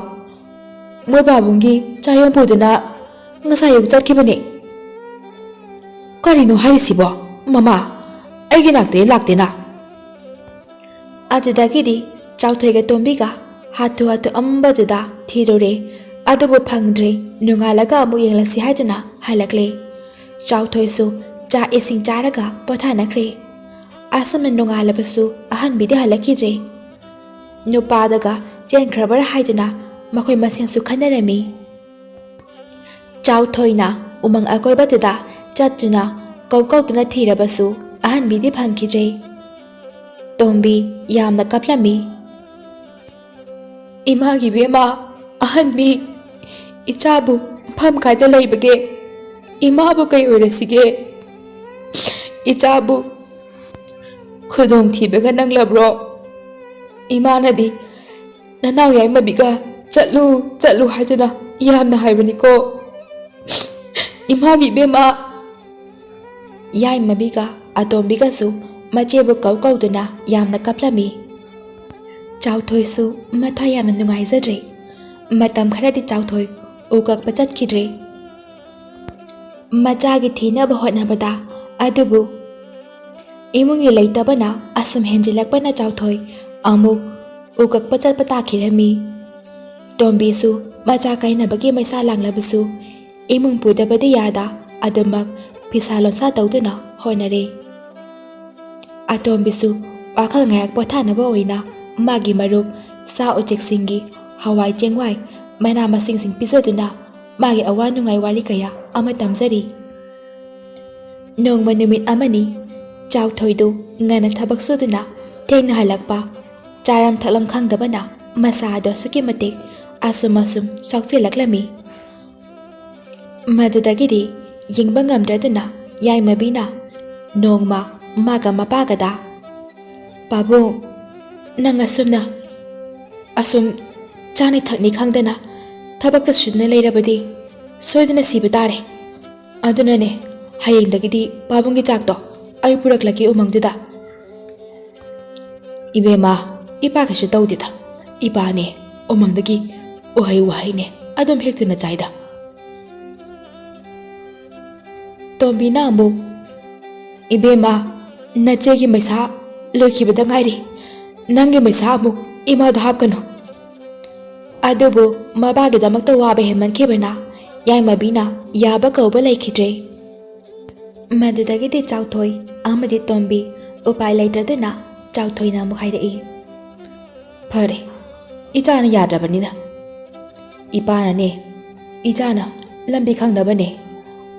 ꯃꯣꯏ ꯄꯥꯕꯨꯡꯒꯤ ꯆꯥꯌꯣꯝ ꯄꯨꯗꯨꯅ ꯉꯁꯥꯏ ꯑꯌꯨꯛ ꯆꯠꯈꯤꯕꯅꯦ꯫ ꯀꯔꯤꯅꯣ ꯍꯥꯏꯔꯤꯁꯤꯕꯣ, ꯃꯃꯥ? ꯑꯩꯒꯤ ꯅꯥꯛꯇꯗꯤ ꯂꯥꯛꯇꯦꯅ?" ꯑꯗꯨꯗꯒꯤꯗꯤ ꯆꯥꯎꯊꯣꯏꯒ ꯇꯣꯝꯕꯤꯒ ꯍꯥꯊꯨ ꯍꯥꯊꯨ ꯑꯃꯝꯕꯗꯨꯗ ꯊꯤꯔꯨꯔꯦ꯫ ꯑꯗꯨꯕꯨ ꯐꯪꯗ꯭ꯔꯦ꯫ ꯅꯣꯡꯉꯥꯜꯂꯒ ꯑꯃꯨꯛ ꯌꯦꯡꯂꯁꯤ ꯍꯥꯏꯗꯨꯅ ꯍꯜꯂꯛꯂꯦ꯫ ꯆꯥꯎꯊꯣꯏꯁꯨ ꯆꯥꯛ ꯏꯁꯤꯡ ꯆꯥꯔꯒ ꯄꯣꯊꯥꯅꯈ꯭ꯔꯦ꯫ ꯑꯁꯨꯝꯅ ꯅꯣꯡꯉꯥꯜꯂꯕꯁꯨ ꯑꯍꯟꯕꯤꯗꯤ ꯍꯜꯂꯛꯈꯤꯗ꯭ꯔꯦ꯫ ꯅꯨꯄꯥꯗꯒ ꯆꯦꯟꯈ꯭ꯔꯕ꯭ꯔꯥ ꯍꯥꯏꯗꯨꯅ ꯃꯈꯣꯏ ꯃꯁꯦꯟꯁꯨ ꯈꯟꯅꯔꯝꯃꯤ꯫ ꯆꯥꯎꯊꯣꯏꯅ ꯎꯃꯪ ꯑꯀꯣꯏꯕꯗꯨꯗ ꯆꯠꯇꯨꯅ ꯀꯧ ꯀꯧꯗꯨꯅ ꯊꯤꯔꯕꯁꯨ ꯑꯍꯟꯕꯤꯗꯤ ꯐꯪꯈꯤꯗ꯭ꯔꯦ꯫ ꯇꯣꯝꯕꯤ ꯌꯥꯝꯅ ꯀꯞꯂꯝꯃꯤ꯫ "ꯏꯃꯥꯒꯤ ꯏꯕꯦꯝꯃ, ꯑꯍꯟꯕꯤ, ꯏꯆꯥꯕꯨ ꯃꯐꯝ ꯀꯥꯏꯗ ꯂꯩꯕꯒꯦ? ꯏꯃꯥꯕꯨ ꯀꯩ ꯑꯣꯏꯔꯁꯤꯒꯦ? ꯏꯆꯥꯕꯨ ꯈꯨꯗꯣꯡꯊꯤꯕꯒ ꯅꯪꯂꯕ꯭ꯔꯣ? ꯏꯃꯥꯅꯗꯤ ꯅꯅꯥꯎ ꯌꯥꯏꯃꯕꯤꯒ ꯆꯠꯂꯨ, ꯆꯠꯂꯨ ꯍꯥꯏꯗꯨꯅ ꯌꯥꯝꯅ ꯍꯥꯏꯕꯅꯤꯀꯣ, ꯏꯃꯥꯒꯤ ꯏꯕꯦꯝꯃ!" ꯌꯥꯏꯃꯕꯤꯒ ꯑꯇꯣꯝꯕꯤꯒꯁꯨ ꯃꯆꯦꯕꯨ ꯀꯧ ꯀꯧꯗꯨꯅ ꯌꯥꯝꯅ ꯀꯞꯂꯝꯃꯤ꯫ ꯆꯥꯎꯊꯣꯏꯁꯨ ꯃꯊ꯭ꯋꯥꯏ ꯌꯥꯝꯅ ꯅꯨꯡꯉꯥꯏꯖꯗ꯭ꯔꯦ꯫ ꯃꯇꯝ ꯈꯔꯗꯤ ꯆꯥꯎꯊꯣꯏ ꯎ ꯀꯛꯄ ꯆꯠꯈꯤꯗ꯭ꯔꯦ꯫ ꯃꯆꯥꯒꯤ ꯊꯤꯅꯕ ꯍꯣꯠꯅꯕꯗ, ꯑꯗꯨꯕꯨ ꯏꯃꯨꯡꯒꯤ ꯂꯩꯇꯕꯅ ꯑꯁꯨꯝ ꯍꯦꯟꯖꯤꯜꯂꯛꯄꯅ ꯆꯥꯎꯊꯣꯏ ꯑꯃꯨꯛ ꯎ ꯀꯛꯄ ꯆꯠꯄ ꯇꯥꯈꯤꯔꯝꯃꯤ꯫ ꯇꯣꯝꯕꯤꯁꯨ ꯃꯆꯥ ꯀꯥꯏꯅꯕꯒꯤ ꯃꯩꯁꯥ ꯂꯥꯡꯂꯕꯁꯨ ꯏꯃꯨꯡ ꯄꯨꯗꯕꯗꯤ ꯌꯥꯗ ꯑꯗꯨꯃꯛ ꯐꯤꯁꯥ ꯂꯣꯟꯁꯥ ꯇꯧꯗꯨꯅ ꯍꯣꯠꯅꯔꯦ꯫ ꯑꯇꯣꯝꯕꯤꯁꯨ ꯋꯥꯈꯜ ꯉꯥꯏꯍꯥꯛ ꯄꯣꯊꯥꯅꯕ ꯑꯣꯏꯅ ꯃꯥꯒꯤ ꯃꯔꯨꯞ ꯁꯥ ꯎꯆꯦꯛꯁꯤꯡꯒꯤ ꯍꯋꯥꯏ ꯆꯦꯡꯋꯥꯏ, ꯃꯅꯥ ꯃꯁꯤꯡꯁꯤꯡ ꯄꯤꯖꯗꯨꯅ ꯃꯥꯒꯤ ꯑꯋꯥ ꯅꯨꯡꯉꯥꯏ ꯋꯥꯔꯤ ꯀꯌꯥ ꯑꯃ ꯇꯝꯖꯔꯤ꯫ ꯅꯣꯡꯃ ꯅꯨꯃꯤꯠ ꯑꯃꯅꯤ, ꯆꯥꯎꯊꯣꯏꯗꯨ ꯉꯟꯅ ꯊꯕꯛ ꯁꯨꯗꯨꯅ ꯊꯦꯡꯅ ꯍꯜꯂꯛꯄ, ꯆꯥꯔꯝ ꯊꯛꯂꯝ ꯈꯪꯗꯕꯅ ꯃꯁꯥꯗꯣ ꯑꯁꯨꯛꯀꯤ ꯃꯇꯤꯛ ꯑꯁꯨꯝ ꯑꯁꯨꯝ ꯁꯣꯛꯆꯤꯜꯂꯛꯂꯝꯃꯤ꯫ ꯃꯗꯨꯗꯒꯤꯗꯤ ꯌꯦꯡꯕ ꯉꯝꯗ꯭ꯔꯗꯨꯅ ꯌꯥꯏꯃꯕꯤꯅ ꯅꯣꯡꯃ ꯃꯥꯒ ꯃꯄꯥꯒꯗ, "ꯄꯥꯕꯨꯡ, ꯅꯪ ꯑꯁꯨꯝꯅ ꯑꯁꯨꯝ ꯆꯥꯅꯤ ꯊꯛꯅꯤ ꯈꯪꯗꯅ ꯊꯕꯛꯇ ꯁꯨꯗꯨꯅ ꯂꯩꯔꯕꯗꯤ ꯁꯣꯏꯗꯅ ꯁꯤꯕ ꯇꯥꯔꯦ꯫ ꯑꯗꯨꯅꯅꯦ, ꯍꯌꯦꯡꯗꯒꯤꯗꯤ ꯄꯥꯕꯨꯡꯒꯤ ꯆꯥꯛꯇꯣ ꯑꯩ ꯄꯨꯔꯛꯂꯒꯦ ꯎꯃꯪꯗꯨꯗ꯫" "ꯏꯕꯦꯝꯃ, ꯏꯄꯥ ꯀꯩꯁꯨ ꯇꯧꯗꯦꯗ꯫ ꯏꯄꯥꯅꯦ ꯎꯃꯪꯗꯒꯤ ꯎꯍꯩ ꯋꯥꯍꯩꯅꯦ ꯑꯗꯨꯝ ꯍꯦꯛꯇꯅ ꯆꯥꯏꯗ꯫" ꯇꯣꯝꯕꯤꯅ ꯑꯃꯨꯛ, "ꯏꯕꯦꯝꯃ, ꯅꯆꯦꯒꯤ ꯃꯩꯁꯥ ꯂꯣꯏꯈꯤꯕꯗ ꯉꯥꯏꯔꯤ꯫ ꯅꯪꯒꯤ ꯃꯩꯁꯥ ꯑꯃꯨꯛ ꯏꯃꯥꯗ ꯍꯥꯞꯀꯅꯨ꯫" ꯑꯗꯨꯕꯨ ꯃꯄꯥꯒꯤꯗꯃꯛꯇ ꯋꯥꯕ ꯍꯦꯟꯃꯟꯈꯤꯕꯅ ꯌꯥꯏꯃꯕꯤꯅ ꯌꯥꯕ ꯀꯧꯕ ꯂꯩꯈꯤꯗ꯭ꯔꯦ꯫ ꯃꯗꯨꯗꯒꯤꯗꯤ ꯆꯥꯎꯊꯣꯏ ꯑꯃꯗꯤ ꯇꯣꯝꯕꯤ ꯎꯄꯥꯏ ꯂꯩꯇ꯭ꯔꯗꯨꯅ ꯆꯥꯎꯊꯣꯏꯅ ꯑꯃꯨꯛ ꯍꯥꯏꯔꯛꯏ, "ꯐꯔꯦ, ꯏꯆꯥꯅ ꯌꯥꯗ꯭ꯔꯕꯅꯤꯅ꯫ ꯏꯄꯥꯅꯅꯦ, ꯏꯆꯥꯅ ꯂꯝꯕꯤ ꯈꯪꯅꯕꯅꯦ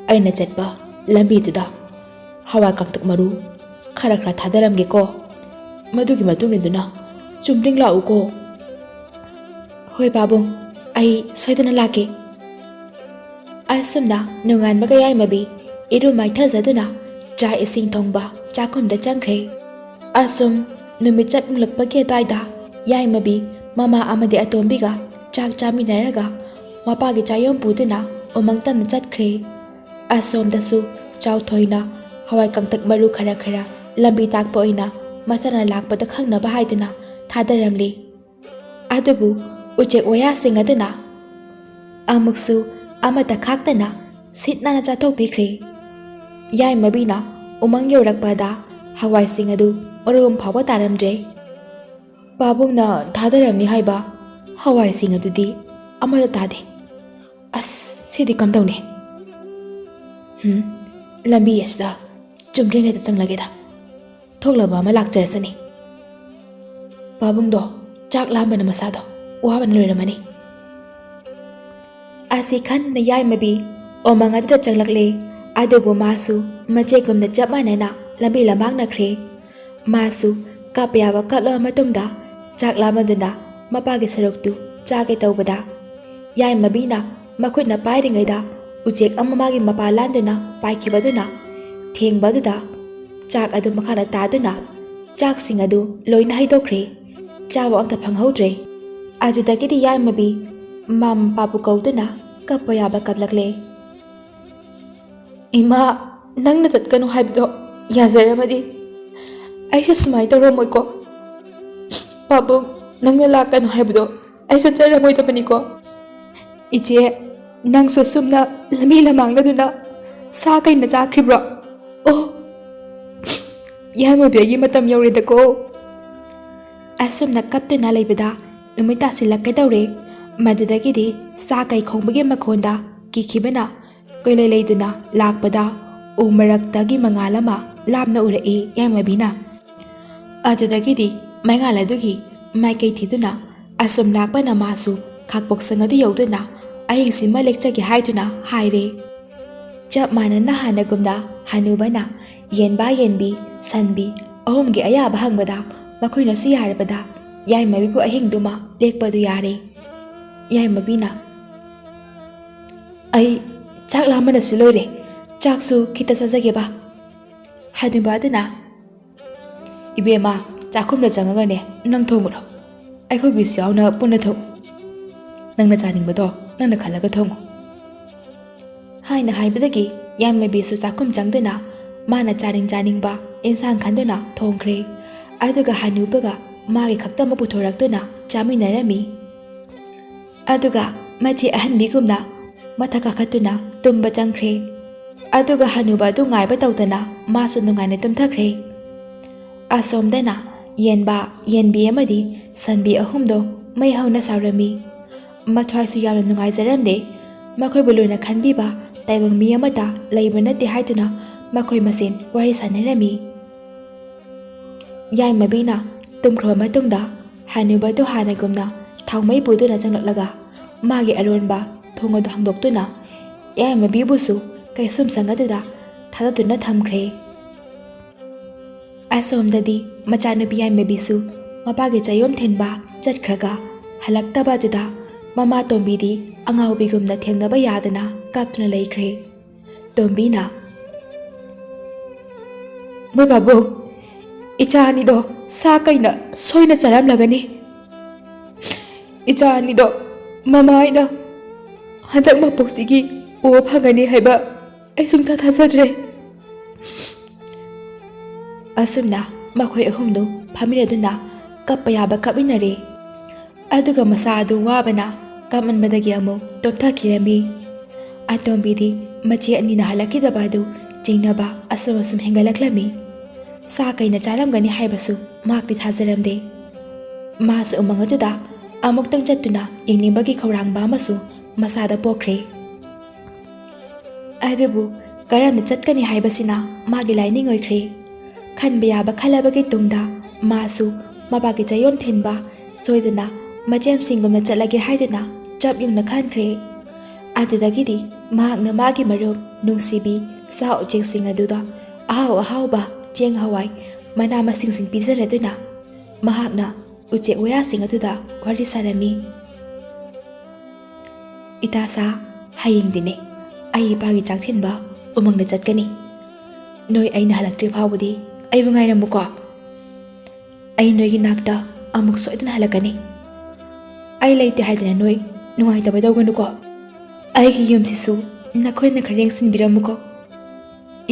ꯑꯩꯅ ꯆꯠꯄ ꯂꯝꯕꯤꯗꯨꯗ ꯍꯋꯥꯏ ꯀꯥꯡꯇꯛ ꯃꯔꯨ ꯈꯔ ꯈꯔ ꯊꯥꯗꯔꯝꯒꯦꯀꯣ꯫ ꯃꯗꯨꯒꯤ ꯃꯇꯨꯡ ꯏꯟꯗꯨꯅ ꯆꯨꯝꯗ꯭ꯔꯤꯡ ꯂꯥꯛꯎꯀꯣ꯫" "ꯍꯣꯏ ꯄꯥꯕꯨꯡ, ꯑꯩ ꯁꯣꯏꯗꯅ ꯂꯥꯛꯀꯦ꯫" ꯑꯁꯨꯝꯅ ꯅꯣꯡꯉꯥꯟꯕꯒ ꯌꯥꯏꯃꯕꯤ ꯏꯔꯨ ꯃꯥꯏꯊꯖꯗꯨꯅ ꯆꯥꯛ ꯏꯁꯤꯡ ꯊꯣꯡꯕ ꯆꯥꯛꯈꯨꯝꯗ ꯆꯪꯈ꯭ꯔꯦ꯫ ꯑꯁꯨꯝ ꯅꯨꯃꯤꯠ ꯆꯞ ꯌꯨꯡꯂꯛꯄꯒꯤ ꯑꯗꯨꯋꯥꯏꯗ ꯌꯥꯏꯃꯕꯤ ꯃꯃꯥ ꯑꯃꯗꯤ ꯑꯇꯣꯝꯕꯤꯒ ꯆꯥꯛ ꯆꯥꯃꯤꯟꯅꯔꯒ ꯃꯄꯥꯒꯤ ꯆꯥꯌꯣꯝ ꯄꯨꯗꯨꯅ ꯎꯃꯪ ꯇꯝꯅ ꯆꯠꯈ꯭ꯔꯦ꯫ ꯑꯁꯣꯝꯗꯁꯨ ꯆꯥꯎꯊꯣꯏꯅ ꯍꯋꯥꯏ ꯀꯪꯇꯛ ꯃꯔꯨ ꯈꯔ ꯈꯔ ꯂꯝꯕꯤ ꯇꯥꯛꯄ ꯑꯣꯏꯅ ꯃꯆꯥꯅ ꯂꯥꯛꯄꯗ ꯈꯪꯅꯕ ꯍꯥꯏꯗꯨꯅ ꯊꯥꯗꯔꯝꯂꯤ꯫ ꯑꯗꯨꯕꯨ ꯎꯆꯦꯛ ꯋꯥꯌꯥꯁꯤꯡ ꯑꯗꯨꯅ ꯑꯃꯨꯛꯁꯨ ꯑꯃꯠꯇ ꯈꯥꯛꯇꯅ ꯁꯤꯠ ꯅꯥꯟꯅ ꯆꯥꯊꯣꯛꯄꯤꯈ꯭ꯔꯦ꯫ ꯌꯥꯏꯃꯕꯤꯅ ꯎꯃꯪ ꯌꯧꯔꯛꯄꯗ ꯍꯋꯥꯏꯁꯤꯡ ꯑꯗꯨ ꯃꯔꯨꯝ ꯐꯥꯎꯕ ꯇꯥꯔꯝꯗ꯭ꯔꯦ꯫ ꯄꯥꯕꯨꯡꯅ ꯊꯥꯗꯔꯝꯅꯤ ꯍꯥꯏꯕ ꯍꯋꯥꯏꯁꯤꯡ ꯑꯗꯨꯗꯤ ꯑꯃꯠꯇ ꯇꯥꯗꯦ꯫ ꯑꯁ, ꯁꯤꯗꯤ ꯀꯝꯗꯧꯅꯤ? ꯍꯝ, ꯂꯝꯕꯤ ꯑꯁꯤꯗ ꯆꯨꯝꯗ꯭ꯔꯤꯡ ꯍꯦꯛꯇ ꯆꯪꯂꯒꯦꯗ꯫ ꯊꯣꯛꯂꯕ ꯑꯃ ꯂꯥꯛꯆꯔꯁꯅꯤ꯫ ꯄꯥꯕꯨꯡꯗꯣ ꯆꯥꯛ ꯂꯥꯝꯕꯅ ꯃꯁꯥꯗꯣ ꯋꯥꯕꯅ ꯂꯣꯏꯔꯝꯃꯅꯤ꯫ ꯑꯁꯤ ꯈꯟꯅ ꯌꯥꯏꯃꯕꯤ ꯎꯃꯪ ꯑꯗꯨꯗ ꯆꯪꯂꯛꯂꯦ꯫ ꯑꯗꯨꯕꯨ ꯃꯥꯁꯨ ꯃꯆꯦꯒꯨꯝꯅ ꯆꯞ ꯃꯥꯟꯅꯅ ꯂꯝꯕꯤ ꯂꯝꯃꯥꯡꯅꯈ꯭ꯔꯦ꯫ ꯃꯥꯁꯨ ꯀꯞꯄ ꯌꯥꯕ ꯀꯞꯂꯕ ꯃꯇꯨꯡꯗ ꯆꯥꯛ ꯂꯥꯝꯃꯟꯗꯨꯅ ꯃꯄꯥꯒꯤ ꯁꯔꯨꯛꯇꯨ ꯆꯥꯒꯦ ꯇꯧꯕꯗ, ꯌꯥꯏꯃꯕꯤꯅ ꯃꯈꯨꯠꯅ ꯄꯥꯏꯔꯤꯉꯩꯗ ꯎꯆꯦꯛ ꯑꯃ ꯃꯥꯒꯤ ꯃꯄꯥ ꯂꯥꯟꯗꯨꯅ ꯄꯥꯏꯈꯤꯕꯗꯨꯅ ꯊꯦꯡꯕꯗꯨꯗ ꯆꯥꯛ ꯑꯗꯨ ꯃꯈꯥꯗ ꯇꯥꯗꯨꯅ ꯆꯥꯛꯁꯤꯡ ꯑꯗꯨ ꯂꯣꯏꯅ ꯍꯩꯗꯣꯛꯈ꯭ꯔꯦ꯫ ꯆꯥꯕ ꯑꯝꯇ ꯐꯪꯍꯧꯗ꯭ꯔꯦ꯫ ꯑꯗꯨꯗꯒꯤꯗꯤ ꯌꯥꯏꯃꯕꯤ ꯃꯃꯥ ꯃꯄꯥꯕꯨ ꯀꯧꯗꯨꯅ ꯀꯞꯄ ꯌꯥꯕ ꯀꯞꯂꯛꯂꯦ꯫ "ꯏꯃꯥ, ꯅꯪꯅ ꯆꯠꯀꯅꯨ ꯍꯥꯏꯕꯗꯣ ꯌꯥꯖꯔꯝꯃꯗꯤ ꯑꯩꯁꯦ ꯁꯨꯃꯥꯏꯅ ꯇꯧꯔꯝꯃꯣꯏꯀꯣ꯫ ꯄꯥꯕꯨꯡ, ꯅꯪꯅ ꯂꯥꯛꯀꯅꯨ ꯍꯥꯏꯕꯗꯣ ꯑꯩ ꯆꯠꯆꯔꯝꯃꯣꯏꯗꯕꯅꯤꯀꯣ꯫ ꯏꯆꯦ, ꯅꯪꯁꯨ ꯑꯁꯨꯝꯅ ꯂꯝꯕꯤ ꯂꯃꯥꯡꯅꯗꯨꯅ ꯁꯥ ꯀꯩꯅ ꯆꯥꯈ꯭ꯔꯤꯕ꯭ꯔꯣ? ꯑꯣ, ꯌꯥꯏꯃꯕꯤ, ꯑꯩꯒꯤ ꯃꯇꯝ ꯌꯧꯔꯦꯗꯀꯣ꯫" ꯑꯁꯨꯝꯅ ꯀꯞꯇꯨꯅ ꯂꯩꯕꯗ ꯅꯨꯃꯤꯠ ꯇꯥꯁꯤꯜꯂꯛꯀꯗꯧꯔꯦ꯫ ꯃꯗꯨꯗꯒꯤꯗꯤ ꯁꯥ ꯀꯩ ꯈꯣꯡꯕꯒꯤ ꯃꯈꯣꯟꯗ ꯀꯤꯈꯤꯕꯅ ꯀꯣꯏꯂꯩ ꯂꯩꯗꯨꯅ ꯂꯥꯛꯄꯗ ꯎ ꯃꯔꯛꯇꯒꯤ ꯃꯉꯥꯜ ꯑꯃ ꯂꯥꯞꯅ ꯎꯔꯛꯏ ꯌꯥꯏꯃꯕꯤꯅ꯫ ꯑꯗꯨꯗꯒꯤꯗꯤ ꯃꯩꯉꯥꯜ ꯑꯗꯨꯒꯤ ꯃꯥꯏꯀꯩ ꯊꯤꯗꯨꯅ ꯑꯁꯨꯝ ꯂꯥꯛꯄꯅ ꯃꯥꯁꯨ ꯈꯥꯛꯄꯣꯛꯁꯪ ꯑꯗꯨ ꯌꯧꯗꯨꯅ ꯑꯍꯤꯡꯁꯤꯃ ꯂꯦꯛꯆꯒꯦ ꯍꯥꯏꯗꯨꯅ ꯍꯥꯏꯔꯦ꯫ ꯆꯞ ꯃꯥꯟꯅꯅ ꯍꯥꯟꯅꯒꯨꯝꯅ ꯍꯅꯨꯕꯅ ꯌꯦꯟꯕꯥ ꯌꯦꯟꯕꯤ ꯁꯟꯕꯤ ꯑꯍꯨꯝꯒꯤ ꯑꯌꯥꯕ ꯍꯪꯕꯗ ꯃꯈꯣꯏꯅꯁꯨ ꯌꯥꯔꯕꯗ ꯌꯥꯏꯃꯕꯤꯕꯨ ꯑꯍꯤꯡꯗꯨꯃ ꯂꯦꯛꯄꯗꯨ ꯌꯥꯔꯦ꯫ ꯌꯥꯏꯃꯕꯤꯅ, "ꯑꯩ ꯆꯥꯛ ꯂꯥꯝꯕꯅꯁꯨ ꯂꯣꯏꯔꯦ, ꯆꯥꯛꯁꯨ ꯈꯤꯇ ꯆꯥꯖꯒꯦꯕ꯫" ꯍꯅꯨꯕ ꯑꯗꯨꯅ, "ꯏꯕꯦꯝꯃ, ꯆꯥꯛꯈꯨꯝꯗ ꯆꯪꯉꯒꯅꯦ ꯅꯪ ꯊꯣꯡꯉꯨꯔꯣ, ꯑꯩꯈꯣꯏꯒꯤꯁꯨ ꯌꯥꯎꯅ ꯄꯨꯟꯅ ꯊꯣꯡꯉꯨ꯫ ꯅꯪꯅ ꯆꯥꯅꯤꯡꯕꯗꯣ ꯅꯪꯅ ꯈꯜꯂꯒ ꯊꯣꯡꯉꯨ꯫" ꯍꯥꯏꯅ ꯍꯥꯏꯕꯗꯒꯤ ꯌꯥꯏꯃꯕꯤꯁꯨ ꯆꯥꯛꯈꯨꯝ ꯆꯪꯗꯨꯅ ꯃꯥꯅ ꯆꯥꯅꯤꯡ ꯆꯥꯅꯤꯡꯕ ꯑꯦꯟꯁꯥꯡ ꯈꯟꯗꯨꯅ ꯊꯣꯡꯈ꯭ꯔꯦ꯫ ꯑꯗꯨꯒ ꯍꯅꯨꯕꯒ ꯃꯥꯒꯤ ꯈꯛꯇꯃꯛ ꯄꯨꯊꯣꯔꯛꯇꯨꯅ ꯆꯥꯃꯤꯟꯅꯔꯝꯃꯤ꯫ ꯑꯗꯨꯒ ꯃꯆꯦ ꯑꯍꯟꯕꯤꯒꯨꯝꯅ ꯃꯊꯛ ꯀꯥꯈꯠꯇꯨꯅ ꯇꯨꯝꯕ ꯆꯪꯈ꯭ꯔꯦ꯫ ꯑꯗꯨꯒ ꯍꯅꯨꯕ ꯑꯗꯨ ꯉꯥꯏꯕ ꯇꯧꯗꯅ ꯃꯥꯁꯨ ꯅꯨꯡꯉꯥꯏꯅ ꯇꯨꯝꯊꯈ꯭ꯔꯦ꯫ ꯑꯁꯣꯝꯗꯅ ꯌꯦꯟꯕ, ꯌꯦꯟꯕꯤ ꯑꯃꯗꯤ ꯁꯟꯕꯤ ꯑꯍꯨꯝꯗꯣ ꯃꯩ ꯍꯧꯅ ꯁꯥꯎꯔꯝꯃꯤ꯫ ꯃꯊ꯭ꯋꯥꯏꯁꯨ ꯌꯥꯝꯅ ꯅꯨꯡꯉꯥꯏꯖꯔꯝꯗꯦ꯫ ꯃꯈꯣꯏꯕꯨ ꯂꯨꯅ ꯈꯟꯕꯤꯕ ꯇꯥꯏꯕꯪ ꯃꯤ ꯑꯃꯠꯇ ꯂꯩꯕ ꯅꯠꯇꯦ ꯍꯥꯏꯗꯨꯅ ꯃꯈꯣꯏ ꯃꯁꯦꯟ ꯋꯥꯔꯤ ꯁꯥꯟꯅꯔꯝꯃꯤ꯫ ꯌꯥꯏꯃꯕꯤꯅ ꯇꯨꯝꯈ꯭ꯔꯕ ꯃꯇꯨꯡꯗ ꯍꯅꯨꯕꯗꯨ ꯍꯥꯟꯅꯒꯨꯝꯅ ꯊꯥꯎꯃꯩ ꯄꯨꯗꯨꯅ ꯆꯪꯂꯛꯂꯒ ꯃꯥꯒꯤ ꯑꯔꯣꯟꯕ ꯊꯣꯡ ꯑꯗꯨ ꯍꯥꯡꯗꯣꯛꯇꯨꯅ ꯌꯥꯏꯃꯕꯤꯕꯨꯁꯨ ꯀꯩꯁꯨꯝꯁꯪ ꯑꯗꯨꯗ ꯊꯥꯗꯗꯨꯅ ꯊꯝꯈ꯭ꯔꯦ꯫ ꯑꯁꯣꯝꯗꯗꯤ ꯃꯆꯥꯅꯨꯄꯤ ꯌꯥꯏꯃꯕꯤꯁꯨ ꯃꯄꯥꯒꯤ ꯆꯌꯣꯝ ꯊꯤꯟꯕ ꯆꯠꯈ꯭ꯔꯒ ꯍꯜꯂꯛꯇꯕ ꯑꯗꯨꯗ ꯃꯃꯥ ꯇꯣꯝꯕꯤꯗꯤ ꯑꯉꯥꯎꯕꯤꯒꯨꯝꯅ ꯊꯦꯝꯅꯕ ꯌꯥꯗꯅ ꯀꯞꯇꯨꯅ ꯂꯩꯈ꯭ꯔꯦ꯫ ꯇꯣꯝꯕꯤꯅ, "ꯃꯣꯏ ꯄꯥꯕꯨꯡ, ꯏꯆꯥ ꯑꯅꯤꯗꯣ ꯁꯥ ꯀꯩꯅ ꯁꯣꯏꯅ ꯆꯥꯔꯝꯂꯒꯅꯤ꯫ ꯏꯆꯥ ꯑꯅꯤꯗꯣ ꯃꯃꯥ ꯑꯩꯅ ꯍꯟꯗꯛ ꯃꯄꯣꯛꯁꯤꯒꯤ ꯎꯕ ꯐꯪꯒꯅꯤ ꯍꯥꯏꯕ ꯑꯩ ꯁꯨꯡꯊꯥ ꯊꯥꯖꯗ꯭ꯔꯦ"꯫ ꯑꯁꯨꯝꯅ ꯃꯈꯣꯏ ꯑꯍꯨꯝꯗꯨ ꯐꯝꯃꯤꯟꯅꯗꯨꯅ ꯀꯞꯄ ꯌꯥꯕ ꯀꯞꯃꯤꯟꯅꯔꯦ꯫ ꯑꯗꯨꯒ ꯃꯁꯥ ꯑꯗꯨ ꯋꯥꯕꯅ ꯀꯞꯃꯟꯕꯗꯒꯤ ꯑꯃꯨꯛ ꯇꯨꯝꯊꯈꯤꯔꯝꯃꯤ꯫ ꯑꯇꯣꯝꯕꯤꯗꯤ ꯃꯆꯦ ꯑꯅꯤꯅ ꯍꯜꯂꯛꯈꯤꯗꯕ ꯑꯗꯨ ꯆꯤꯡꯅꯕ ꯑꯁꯨꯝ ꯑꯁꯨꯝ ꯍꯦꯟꯒꯠꯂꯛꯂꯝꯃꯤ꯫ ꯁꯥ ꯀꯩꯅ ꯆꯥꯔꯝꯒꯅꯤ ꯍꯥꯏꯕꯁꯨ ꯃꯍꯥꯛꯇꯤ ꯊꯥꯖꯔꯝꯗꯦ꯫ ꯃꯥꯁꯨ ꯎꯃꯪ ꯑꯗꯨꯗ ꯑꯃꯨꯛꯇꯪ ꯆꯠꯇꯨꯅ ꯌꯦꯡꯅꯤꯡꯕꯒꯤ ꯈꯧꯔꯥꯡꯕ ꯑꯃꯁꯨ ꯃꯁꯥꯗ ꯄꯣꯛꯈ꯭ꯔꯦ꯫ ꯑꯗꯨꯕꯨ ꯀꯔꯝꯅ ꯆꯠꯀꯅꯤ ꯍꯥꯏꯕꯁꯤꯅ ꯃꯥꯒꯤ ꯂꯥꯏꯅꯤꯡ ꯑꯣꯏꯈ꯭ꯔꯦ꯫ ꯈꯟꯕ ꯌꯥꯕ ꯈꯜꯂꯕꯒꯤ ꯇꯨꯡꯗ ꯃꯥꯁꯨ ꯃꯄꯥꯒꯤ ꯆꯌꯣꯝ ꯊꯤꯟꯕ ꯁꯣꯏꯗꯅ ꯃꯆꯦꯝꯁꯤꯡꯒꯨꯝꯅ ꯆꯠꯂꯒꯦ ꯍꯥꯏꯗꯨꯅ ꯆꯞ ꯌꯨꯡꯅ ꯈꯟꯈ꯭ꯔꯦ꯫ ꯑꯗꯨꯗꯒꯤꯗꯤ ꯃꯍꯥꯛꯅ ꯃꯥꯒꯤ ꯃꯔꯨꯞ ꯅꯨꯡꯁꯤꯕꯤ ꯁꯥ ꯎꯆꯦꯛꯁꯤꯡ ꯑꯗꯨꯗ ꯑꯍꯥꯎ ꯑꯍꯥꯎꯕ ꯆꯦꯡ ꯍꯋꯥꯏ ꯃꯅꯥ ꯃꯁꯤꯡꯁꯤꯡ ꯄꯤꯖꯔꯗꯨꯅ ꯃꯍꯥꯛꯅ ꯎꯆꯦꯛ ꯋꯥꯌꯥꯁꯤꯡ ꯑꯗꯨꯗ ꯋꯥꯔꯤ ꯁꯥꯔꯝꯃꯤ꯫ "ꯏꯇꯥ ꯁꯥ, ꯍꯌꯦꯡꯗꯤꯅꯦ ꯑꯩ ꯏꯄꯥꯒꯤ ꯆꯥꯛ ꯊꯤꯟꯕ ꯎꯃꯪꯗ ꯆꯠꯀꯅꯤ꯫ ꯅꯣꯏ ꯑꯩꯅ ꯍꯜꯂꯛꯇ꯭ꯔꯤ ꯐꯥꯎꯕꯗꯤ ꯑꯩꯕꯨ ꯉꯥꯏꯔꯝꯃꯨꯀꯣ꯫ ꯑꯩ ꯅꯣꯏꯒꯤ ꯅꯥꯛꯇ ꯑꯃꯨꯛ ꯁꯣꯏꯗꯅ ꯍꯜꯂꯛꯀꯅꯤ꯫ ꯑꯩ ꯂꯩꯇꯦ ꯍꯥꯏꯗꯅ ꯅꯣꯏ ꯅꯨꯡꯉꯥꯏꯇꯕ ꯇꯧꯒꯅꯨꯀꯣ꯫ ꯑꯩꯒꯤ ꯌꯨꯝꯁꯤꯁꯨ ꯅꯈꯣꯏꯅ ꯈꯔ ꯌꯦꯡꯁꯤꯟꯕꯤꯔꯝꯃꯨꯀꯣ꯫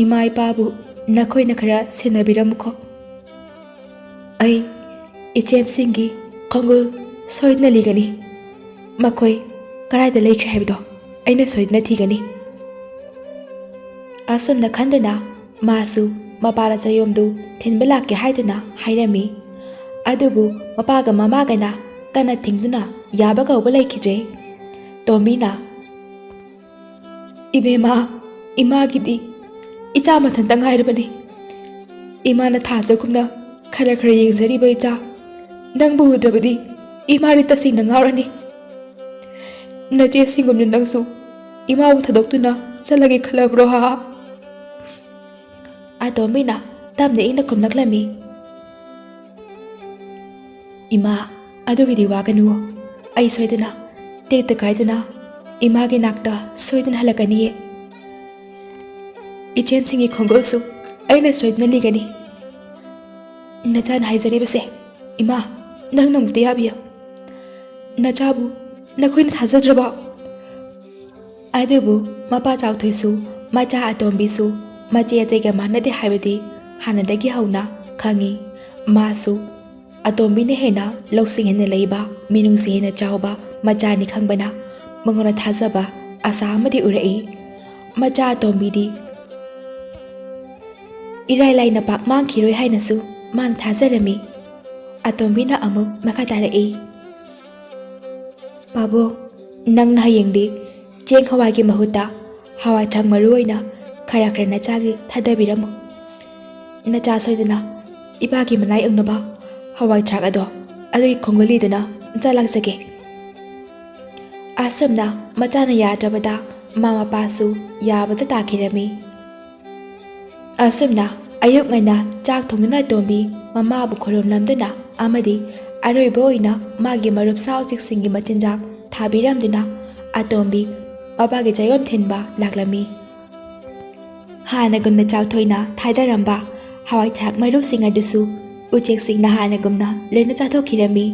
ꯏꯃꯥ ꯏꯄꯥꯕꯨ ꯅꯈꯣꯏꯅ ꯈꯔ ꯁꯦꯟꯅꯕꯤꯔꯝꯃꯨꯀꯣ꯫ ꯑꯩ ꯏꯆꯦꯝꯁꯤꯡꯒꯤ ꯈꯣꯡꯒꯨꯜ ꯁꯣꯏꯗꯅ ꯂꯤꯒꯅꯤ꯫ ꯃꯈꯣꯏ ꯀꯗꯥꯏꯗ ꯂꯩꯈ꯭ꯔꯦ ꯍꯥꯏꯕꯗꯣ ꯑꯩꯅ ꯁꯣꯏꯗꯅ ꯊꯤꯒꯅꯤ"꯫ ꯑꯁꯨꯝꯅ ꯈꯟꯗꯨꯅ ꯃꯥꯁꯨ ꯃꯄꯥꯅ ꯆꯌꯣꯝꯗꯨ ꯊꯤꯟꯕ ꯂꯥꯛꯀꯦ ꯍꯥꯏꯗꯨꯅ ꯍꯥꯏꯔꯝꯃꯤ꯫ ꯑꯗꯨꯕꯨ ꯃꯄꯥꯒ ꯃꯃꯥꯒꯅ ꯀꯟꯅ ꯊꯤꯡꯗꯨꯅ ꯌꯥꯕ ꯀꯧꯕ ꯂꯩꯈꯤꯗ꯭ꯔꯦ꯫ ꯇꯣꯝꯕꯤꯅ, "ꯏꯕꯦꯝꯃ, ꯏꯃꯥꯒꯤꯗꯤ ꯏꯆꯥ ꯃꯊꯟꯇ ꯉꯥꯏꯔꯕꯅꯤ꯫ ꯏꯃꯥꯅ ꯊꯥꯖꯒꯨꯝꯅ ꯈꯔ ꯈꯔ ꯌꯦꯡꯖꯔꯤꯕ ꯏꯆꯥ, ꯅꯪꯕꯨ ꯎꯗ꯭ꯔꯕꯗꯤ ꯏꯃꯥꯗꯤ ꯇꯁꯦꯡꯅ ꯉꯥꯎꯔꯅꯤ꯫ ꯅꯆꯦꯁꯤꯡꯒꯨꯝꯅ ꯅꯪꯁꯨ ꯏꯃꯥꯕꯨ ꯊꯥꯗꯣꯛꯇꯨꯅ ꯆꯠꯂꯒꯦ ꯈꯜꯂꯕ꯭ꯔꯣ, ꯍꯥ?" ꯑꯇꯣꯝꯕꯤꯅ ꯇꯞꯅ ꯏꯪꯅ ꯈꯨꯝꯂꯛꯂꯝꯃꯤ꯫ ꯏꯃꯥ, ꯑꯗꯨꯒꯤꯗꯤ ꯋꯥꯒꯅꯨ꯫ ꯑꯩ ꯁꯣꯏꯗꯅ, ꯇꯦꯛꯇ ꯀꯥꯏꯗꯅ ꯏꯃꯥꯒꯤ ꯅꯥꯛꯇ ꯁꯣꯏꯗꯅ ꯍꯜꯂꯛꯀꯅꯤꯌꯦ꯫ ꯏꯆꯦꯝꯁꯤꯡꯒꯤ ꯈꯣꯡꯒꯨꯜꯁꯨ ꯑꯩꯅ ꯁꯣꯏꯗꯅ ꯂꯤꯒꯅꯤ꯫ ꯅꯆꯥꯅ ꯍꯥꯏꯖꯔꯤꯕꯁꯦ, ꯏꯃꯥ, ꯅꯪꯅ ꯑꯃꯨꯛꯇ ꯌꯥꯕꯤꯌꯨ꯫ ꯅꯆꯥꯕꯨ ꯅꯈꯣꯏꯅ ꯊꯥꯖꯗ꯭ꯔꯕꯣ? ꯑꯗꯨꯕꯨ ꯃꯄꯥ ꯆꯥꯎꯊꯣꯏꯁꯨ ꯃꯆꯥ ꯑꯇꯣꯝꯕꯤꯁꯨ ꯃꯆꯦ ꯑꯇꯩꯒ ꯃꯥꯟꯅꯗꯦ ꯍꯥꯏꯕꯗꯤ ꯍꯥꯟꯅꯗꯒꯤ ꯍꯧꯅ ꯈꯪꯏ꯫ ꯃꯥꯁꯨ ꯑꯇꯣꯝꯕꯤꯅ ꯍꯦꯟꯅ ꯂꯧꯁꯤꯡ ꯍꯦꯟꯅ ꯂꯩꯕ, ꯃꯤꯅꯨꯡꯁꯤ ꯍꯦꯟꯅ ꯆꯥꯎꯕ ꯃꯆꯥꯅꯤ ꯈꯪꯕꯅ ꯃꯉꯣꯟꯗ ꯊꯥꯖꯕ, ꯑꯁꯥ ꯑꯃꯗꯤ ꯎꯔꯛꯏ꯫ ꯃꯆꯥ ꯑꯇꯣꯝꯕꯤꯗꯤ ꯏꯔꯥꯏ ꯂꯥꯏꯅ ꯄꯥꯛ ꯃꯥꯡꯈꯤꯔꯣꯏ ꯍꯥꯏꯅꯁꯨ ꯃꯥꯅ ꯊꯥꯖꯔꯝꯃꯤ꯫ ꯑꯇꯣꯝꯕꯤꯅ ꯑꯃꯨꯛ ꯃꯈꯥ ꯇꯥꯔꯛꯏ, "ꯄꯥꯕꯨꯡ, ꯅꯪꯅ ꯍꯌꯦꯡꯗꯤ ꯆꯦꯡ ꯍꯋꯥꯏꯒꯤ ꯃꯍꯨꯠꯇ ꯍꯋꯥꯏ ꯊ꯭ꯔꯥꯛ ꯃꯔꯨ ꯑꯣꯏꯅ ꯈꯔ ꯈꯔ ꯅꯆꯥꯒꯤ ꯊꯥꯗꯕꯤꯔꯝꯃꯨ꯫ ꯅꯆꯥ ꯁꯣꯏꯗꯅ ꯏꯄꯥꯒꯤ ꯃꯅꯥꯏ ꯌꯧꯅꯕ ꯍꯋꯥꯏ ꯊ꯭ꯔꯥꯛ ꯑꯗꯣ ꯑꯗꯨꯒꯤ ꯈꯣꯡꯒꯨꯜ ꯂꯤꯗꯨꯅ ꯅꯆꯥ ꯂꯥꯛꯆꯒꯦ꯫" ꯑꯁꯨꯝꯅ ꯃꯆꯥꯅ ꯌꯥꯗ꯭ꯔꯕꯗ ꯃꯃꯥ ꯃꯄꯥꯁꯨ ꯌꯥꯕꯗ ꯇꯥꯈꯤꯔꯝꯃꯤ꯫ ꯑꯁꯨꯝꯅ ꯑꯌꯨꯛ ꯉꯟꯅ ꯆꯥꯛ ꯊꯣꯡꯗꯨꯅ ꯑꯇꯣꯝꯕꯤ ꯃꯃꯥꯕꯨ ꯈꯨꯔꯨꯝꯂꯝꯗꯨꯅ ꯑꯃꯗꯤ ꯑꯔꯣꯏꯕ ꯑꯣꯏꯅ ꯃꯥꯒꯤ ꯃꯔꯨꯞ ꯁꯥ ꯎꯆꯦꯛꯁꯤꯡꯒꯤ ꯃꯆꯤꯟꯖꯥꯛ ꯊꯥꯕꯤꯔꯝꯗꯨꯅ ꯑꯇꯣꯝꯕꯤ ꯃꯄꯥꯒꯤ ꯆꯌꯣꯜ ꯊꯤꯟꯕ ꯂꯥꯛꯂꯝꯃꯤ꯫ ꯍꯥꯟꯅꯒꯨꯝꯅ ꯆꯥꯎꯊꯣꯏꯅ ꯊꯥꯗꯔꯝꯕ ꯍꯋꯥꯏ ꯊ꯭ꯔꯥꯛ ꯃꯔꯨꯁꯤꯡ ꯑꯗꯨꯁꯨ ꯎꯆꯦꯛꯁꯤꯡꯅ ꯍꯥꯟꯅꯒꯨꯝꯅ ꯂꯣꯏꯅ ꯆꯥꯊꯣꯛꯈꯤꯔꯝꯃꯤ꯫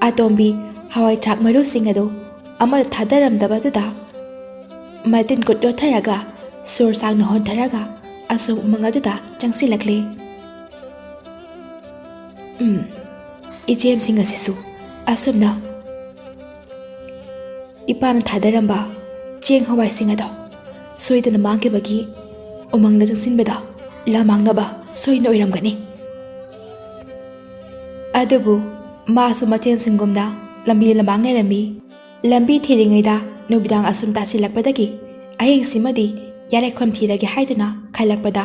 ꯑꯇꯣꯝꯕꯤ ꯍꯋꯥꯏ ꯊ꯭ꯔꯥꯛ ꯃꯔꯨꯁꯤꯡ ꯑꯗꯨ ꯑꯃ ꯊꯥꯗꯔꯝꯗꯕꯗꯨꯗ ꯃꯇꯤꯟ ꯀꯨꯠ ꯌꯣꯠꯊꯔꯒ ꯁꯣꯔ ꯁꯥꯡꯅ ꯍꯣꯟꯊꯔꯒ ꯑꯁꯨꯝ ꯎꯃꯪ ꯑꯗꯨꯗ ꯆꯪꯁꯤꯜꯂꯛꯂꯦ꯫ ꯎꯝ, ꯏꯆꯦꯝꯁꯤꯡ ꯑꯁꯤꯁꯨ ꯑꯁꯨꯝꯅ ꯏꯄꯥꯅ ꯊꯥꯗꯔꯝꯕ ꯆꯦꯡ ꯍꯋꯥꯏꯁꯤꯡ ꯑꯗꯣ ꯁꯣꯏꯗꯅ ꯃꯥꯡꯈꯤꯕꯒꯤ ꯎꯃꯪꯗ ꯆꯪꯁꯤꯟꯕꯗ ꯂꯃꯥꯡꯅꯕ ꯁꯣꯏꯗꯅ ꯑꯣꯏꯔꯝꯒꯅꯤ꯫ ꯑꯗꯨꯕꯨ ꯃꯥꯁꯨ ꯃꯆꯦꯜꯁꯤꯡꯒꯨꯝꯅ ꯂꯝꯕꯤ ꯂꯃꯥꯡꯅꯔꯝꯃꯤ꯫ ꯂꯝꯕꯤ ꯊꯤꯔꯤꯉꯩꯗ ꯅꯨꯃꯤꯗꯥꯡ ꯑꯁꯨꯝ ꯇꯥꯁꯤꯜꯂꯛꯄꯗꯒꯤ ꯑꯍꯤꯡꯁꯤꯃꯗꯤ ꯌꯥꯔꯦꯈꯣꯝ ꯊꯤꯔꯒꯦ ꯍꯥꯏꯗꯨꯅ ꯈꯜꯂꯛꯄꯗ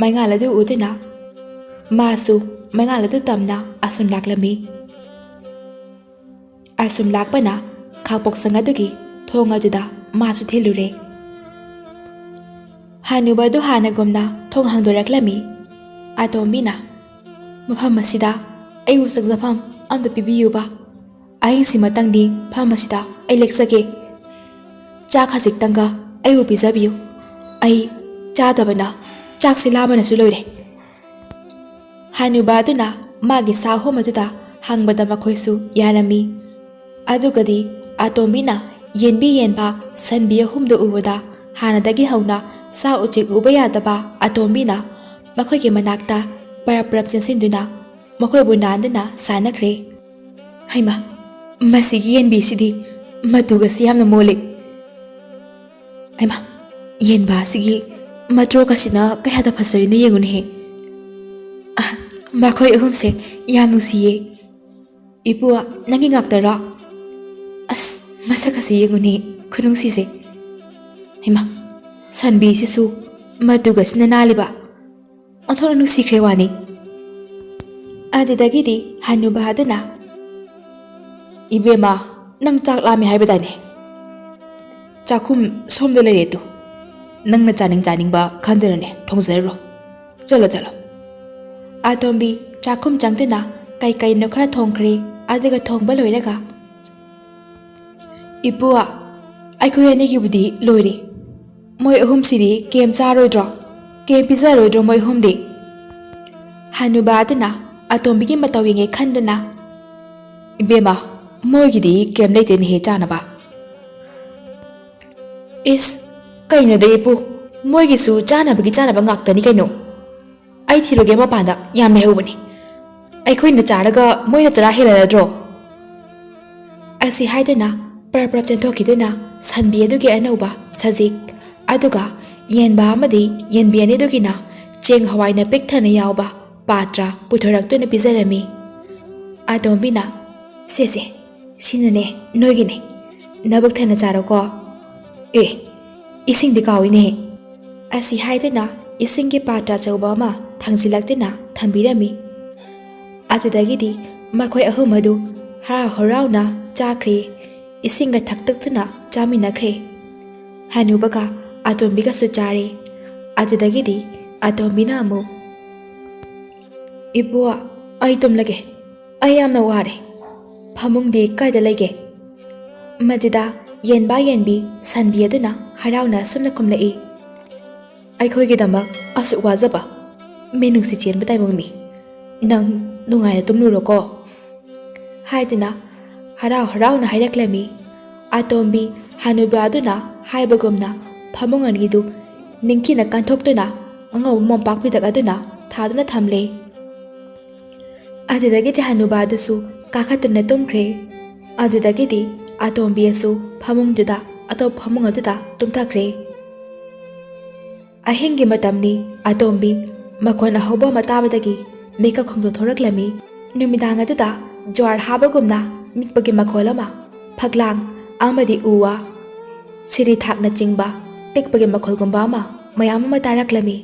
ꯃꯩꯉꯥꯜ ꯑꯗꯨ ꯎꯗꯨꯅ ꯃꯥꯁꯨ ꯃꯩꯉꯥꯜ ꯑꯗꯨ ꯇꯝꯅ ꯑꯁꯨꯝ ꯂꯥꯛꯂꯝꯃꯤ꯫ ꯑꯁꯨꯝ ꯂꯥꯛꯄꯅ ꯈꯥꯛꯄꯣꯛꯁꯪ ꯑꯗꯨꯒꯤ ꯊꯣꯡ ꯑꯗꯨꯗ ꯃꯥꯁꯨ ꯊꯤꯜꯂꯨꯔꯦ꯫ ꯍꯅꯨꯕ ꯑꯗꯨ ꯍꯥꯟꯅꯒꯨꯝꯅ ꯊꯣꯡ ꯍꯥꯡꯗꯣꯔꯛꯂꯝꯃꯤ꯫ ꯑꯇꯣꯝꯕꯤꯅ, "ꯃꯐꯝ ꯑꯁꯤꯗ ꯑꯩꯕꯨ ꯆꯪꯖꯐꯝ ꯑꯝꯇ ꯄꯤꯕꯤꯌꯨꯕ꯫ ꯑꯍꯤꯡꯁꯤꯃꯇꯪꯗꯤ ꯐꯝ ꯑꯁꯤꯗ ꯑꯩ ꯂꯦꯛꯆꯒꯦ꯫ ꯆꯥꯛ ꯈꯖꯤꯛꯇꯪꯒ ꯑꯩꯕꯨ ꯄꯤꯖꯕꯤꯌꯨ꯫ ꯑꯩ ꯆꯥꯗꯕꯅ ꯆꯥꯛꯁꯤ ꯂꯥꯝꯕꯅꯁꯨ ꯂꯣꯏꯔꯦ꯫ ꯍꯅꯨꯕ ꯑꯗꯨꯅ ꯃꯥꯒꯤ ꯁꯥ ꯑꯍꯨꯝ ꯑꯗꯨꯗ ꯍꯪꯕꯗ ꯃꯈꯣꯏꯁꯨ ꯌꯥꯔꯝꯃꯤ꯫ ꯑꯗꯨꯒꯗꯤ ꯑꯇꯣꯝꯕꯤꯅ ꯌꯦꯟꯕꯤ ꯌꯦꯟꯕ ꯁꯟꯕꯤ ꯑꯍꯨꯝꯗꯨ ꯎꯕꯗ ꯍꯥꯟꯅꯗꯒꯤ ꯍꯧꯅ ꯁꯥ ꯎꯆꯦꯛ ꯎꯕ ꯌꯥꯗꯕ ꯑꯇꯣꯝꯕꯤꯅ ꯃꯈꯣꯏꯒꯤ ꯃꯅꯥꯛꯇ ꯄꯔꯞ ꯄꯔꯞ ꯆꯦꯟꯁꯤꯟꯗꯨꯅ ꯃꯈꯣꯏꯕꯨ ꯅꯥꯟꯗꯨꯅ ꯁꯥꯟꯅꯈ꯭ꯔꯦ꯫ "ꯍꯩꯃꯥ, ꯃꯁꯤꯒꯤ ꯌꯦꯟꯕꯤꯁꯤꯗꯤ ꯃꯇꯨꯒꯁꯤ ꯌꯥꯝꯅ ꯃꯣꯜꯂꯤ꯫ ꯍꯩꯃꯥ, ꯌꯦꯟꯕ ꯑꯁꯤꯒꯤ ꯃꯇ꯭ꯔꯣꯛ ꯑꯁꯤꯅ ꯀꯌꯥꯗ ꯐꯖꯔꯤꯅꯣ ꯌꯦꯡꯉꯨꯅꯦꯍꯦ꯫ ꯑ, ꯃꯈꯣꯏ ꯑꯍꯨꯝꯁꯦ ꯌꯥꯝ ꯅꯨꯡꯁꯤꯌꯦ꯫ ꯏꯄꯨ, ꯅꯪꯒꯤ ꯉꯥꯛꯇꯔꯣ? ꯑꯁ, ꯃꯁꯛ ꯑꯁꯤ ꯌꯦꯡꯉꯨꯅꯦ, ꯈꯨꯅꯨꯡꯁꯤꯁꯦ꯫ ꯍꯩꯃꯥ, ꯁꯟꯕꯤꯁꯤꯁꯨ ꯃꯇꯨꯒꯁꯤꯅ ꯅꯥꯜꯂꯤꯕ꯫ ꯑꯣꯟꯊꯣꯛꯅ ꯅꯨꯡꯁꯤꯈ꯭ꯔꯦ ꯋꯥꯅꯤ꯫" ꯑꯗꯨꯗꯒꯤꯗꯤ ꯍꯅꯨꯕ ꯑꯗꯨꯅ, "ꯏꯕꯦꯝꯃ, ꯅꯪ ꯆꯥꯛ ꯂꯥꯝꯃꯦ ꯍꯥꯏꯕꯗꯥꯏꯅꯦ? ꯆꯥꯛꯈꯨꯝ ꯁꯣꯝꯗ ꯂꯩꯔꯦ ꯇꯨ꯫ ꯅꯪꯅ ꯆꯥꯅꯤꯡ ꯆꯥꯅꯤꯡꯕ ꯈꯟꯗꯨꯅꯅꯦ ꯊꯣꯡꯖꯔꯨꯔꯣ꯫ ꯆꯠꯂꯣ, ꯆꯠꯂꯣ꯫" ꯑꯇꯣꯝꯕꯤ ꯆꯥꯛꯈꯨꯝ ꯆꯪꯗꯨꯅ ꯀꯩ ꯀꯩꯅꯣ ꯈꯔ ꯊꯣꯡꯈ꯭ꯔꯦ꯫ ꯑꯗꯨꯒ ꯊꯣꯡꯕ ꯂꯣꯏꯔꯒ, "ꯏꯄꯨ, ꯑꯩꯈꯣꯏ ꯑꯅꯤꯒꯤꯕꯨꯗꯤ ꯂꯣꯏꯔꯦ꯫ ꯃꯣꯏ ꯑꯍꯨꯝꯁꯤꯗꯤ ꯀꯦꯝ ꯆꯥꯔꯣꯏꯗ꯭ꯔꯣ? ꯀꯦꯝ ꯄꯤꯖꯔꯣꯏꯗ꯭ꯔꯣ ꯃꯣꯏ ꯑꯍꯨꯝꯗꯤ?" ꯍꯅꯨꯕ ꯑꯗꯨꯅ ꯑꯇꯣꯝꯕꯤꯒꯤ ꯃꯇꯧ ꯌꯦꯡꯉꯦ ꯈꯟꯗꯨꯅ, "ꯏꯕꯦꯝꯃ, ꯃꯣꯏꯒꯤꯗꯤ ꯀꯦꯝ ꯂꯩꯇꯦꯅꯦꯍꯦ ꯆꯥꯅꯕ꯫" "ꯏꯁ, ꯀꯩꯅꯣꯗ ꯏꯄꯨ, ꯃꯣꯏꯒꯤꯁꯨ ꯆꯥꯅꯕꯒꯤ ꯆꯥꯅꯕ ꯉꯥꯛꯇꯅꯤ ꯀꯩꯅꯣ꯫ ꯑꯩ ꯊꯤꯔꯨꯒꯦ ꯃꯄꯥꯟꯗ, ꯌꯥꯝ ꯂꯩꯍꯧꯕꯅꯤ꯫ ꯑꯩꯈꯣꯏꯅ ꯆꯥꯔꯒ ꯃꯣꯏꯅ ꯆꯔꯥ ꯍꯦꯜꯂꯔꯗ꯭ꯔꯣ?" ꯑꯁꯤ ꯍꯥꯏꯗꯨꯅ ꯄ꯭ꯔꯞ ꯄ꯭ꯔꯞ ꯆꯦꯟꯊꯣꯛꯈꯤꯗꯨꯅ ꯁꯟꯕꯤ ꯑꯗꯨꯒꯤ ꯑꯅꯧꯕ ꯁꯖꯤꯛ, ꯑꯗꯨꯒ ꯌꯦꯟꯕ ꯑꯃꯗꯤ ꯌꯦꯟꯕꯤ ꯑꯅꯤꯗꯨꯒꯤꯅ ꯆꯦꯡ ꯍꯋꯥꯏꯅ ꯄꯤꯛ ꯊꯟꯅ ꯌꯥꯎꯕ ꯄꯥꯇ꯭ꯔ ꯄꯨꯊꯣꯔꯛꯇꯨꯅ ꯄꯤꯖꯔꯝꯃꯤ꯫ ꯑꯇꯣꯝꯕꯤꯅ, "ꯁꯦ ꯁꯦ, ꯁꯤꯅꯅꯦ ꯅꯣꯏꯒꯤꯅꯦ, ꯅꯕꯨꯛ ꯊꯟꯅ ꯆꯥꯔꯣꯀꯣ꯫ ꯑꯦ, ꯏꯁꯤꯡꯗꯤ ꯀꯥꯎꯏꯅꯦ꯫" ꯑꯁꯤ ꯍꯥꯏꯗꯨꯅ ꯏꯁꯤꯡꯒꯤ ꯄꯥꯇ꯭ꯔ ꯑꯆꯧꯕ ꯑꯃ ꯊꯥꯡꯖꯤꯜꯂꯛꯇꯨꯅ ꯊꯝꯕꯤꯔꯝꯃꯤ꯫ ꯑꯗꯨꯗꯒꯤꯗꯤ ꯃꯈꯣꯏ ꯑꯍꯨꯝ ꯑꯗꯨ ꯍꯔꯥꯎ ꯍꯔꯥꯎꯅ ꯆꯥꯈ꯭ꯔꯦ, ꯏꯁꯤꯡꯒ ꯊꯛꯇꯛꯇꯨꯅ ꯆꯥꯃꯤꯟꯅꯈ꯭ꯔꯦ꯫ ꯍꯅꯨꯕꯒ ꯑꯇꯣꯝꯕꯤꯒꯁꯨ ꯆꯥꯔꯦ꯫ ꯑꯗꯨꯗꯒꯤꯗꯤ ꯑꯇꯣꯝꯕꯤꯅ ꯑꯃꯨꯛ, "ꯏꯄꯨ, ꯑꯩ ꯇꯨꯝꯂꯒꯦ꯫ "ꯑꯩ ꯌꯥꯝꯅ ꯋꯥꯔꯦ꯫ ꯐꯃꯨꯡꯗꯤ ꯀꯥꯏꯗ ꯂꯩꯒꯦ?" ꯃꯗꯨꯗ ꯌꯦꯟꯕꯥ ꯌꯦꯟꯕꯤ ꯁꯟꯕꯤ ꯑꯗꯨꯅ ꯍꯔꯥꯎꯅ ꯑꯁꯨꯝꯅ ꯈꯨꯝꯂꯛꯏ, "ꯑꯩꯈꯣꯏꯒꯤꯗꯃꯛ ꯑꯁꯨꯛ ꯋꯥꯖꯕ ꯃꯤꯅꯨꯡꯁꯤ ꯆꯦꯟꯕ ꯇꯥꯏꯕꯪ ꯃꯤ, ꯅꯪ ꯅꯨꯡꯉꯥꯏꯅ ꯇꯨꯝꯂꯨꯔꯣꯀꯣ" ꯍꯥꯏꯗꯨꯅ ꯍꯔꯥꯎ ꯍꯔꯥꯎꯅ ꯍꯥꯏꯔꯛꯂꯝꯃꯤ꯫ ꯑꯇꯣꯝꯕꯤ ꯍꯅꯨꯕ ꯑꯗꯨꯅ ꯍꯥꯏꯕꯒꯨꯝꯅ ꯐꯃꯨꯡ ꯑꯅꯤꯗꯨ ꯅꯤꯡꯊꯤꯅ ꯀꯟꯊꯣꯛꯇꯨꯅ ꯑꯉꯧꯕ ꯃꯣꯝꯄꯥꯛ ꯐꯤꯗꯛ ꯑꯗꯨꯅ ꯊꯥꯗꯨꯅ ꯊꯝꯂꯦ꯫ ꯑꯗꯨꯗꯒꯤꯗꯤ ꯍꯅꯨꯕ ꯑꯗꯨꯁꯨ ꯀꯥꯈꯠꯇꯨꯅ ꯇꯨꯝꯈ꯭ꯔꯦ꯫ ꯑꯗꯨꯗꯒꯤꯗꯤ ꯑꯇꯣꯝꯕꯤ ꯑꯁꯨ ꯐꯃꯨꯡꯗꯨꯗ, ꯑꯇꯣꯞꯄ ꯐꯃꯨꯡ ꯑꯗꯨꯗ ꯇꯨꯝꯊꯈ꯭ꯔꯦ꯫ ꯑꯍꯤꯡꯒꯤ ꯃꯇꯝꯅꯤ꯫ ꯑꯇꯣꯝꯕꯤ ꯃꯈꯣꯟ ꯑꯍꯧꯕ ꯑꯃ ꯇꯥꯕꯗꯒꯤ ꯃꯤꯀꯞ ꯈꯣꯡꯗꯣꯛꯊꯣꯔꯛꯂꯝꯃꯤ꯫ ꯅꯨꯃꯤꯗꯥꯡ ꯑꯗꯨꯗ ꯖ꯭ꯋꯥꯔ ꯍꯥꯕꯒꯨꯝꯅ ꯅꯤꯛꯄꯒꯤ ꯃꯈꯣꯜ ꯑꯃ, ꯐꯛꯂꯥꯡ ꯑꯃꯗꯤ ꯎ ꯋꯥ, ꯁꯤꯔꯤ ꯊꯥꯛꯅꯆꯤꯡꯕ ꯇꯤꯛꯄꯒꯤ ꯃꯈꯣꯜꯒꯨꯝꯕ ꯑꯃ ꯃꯌꯥꯝ ꯑꯃ ꯇꯥꯔꯛꯂꯝꯃꯤ꯫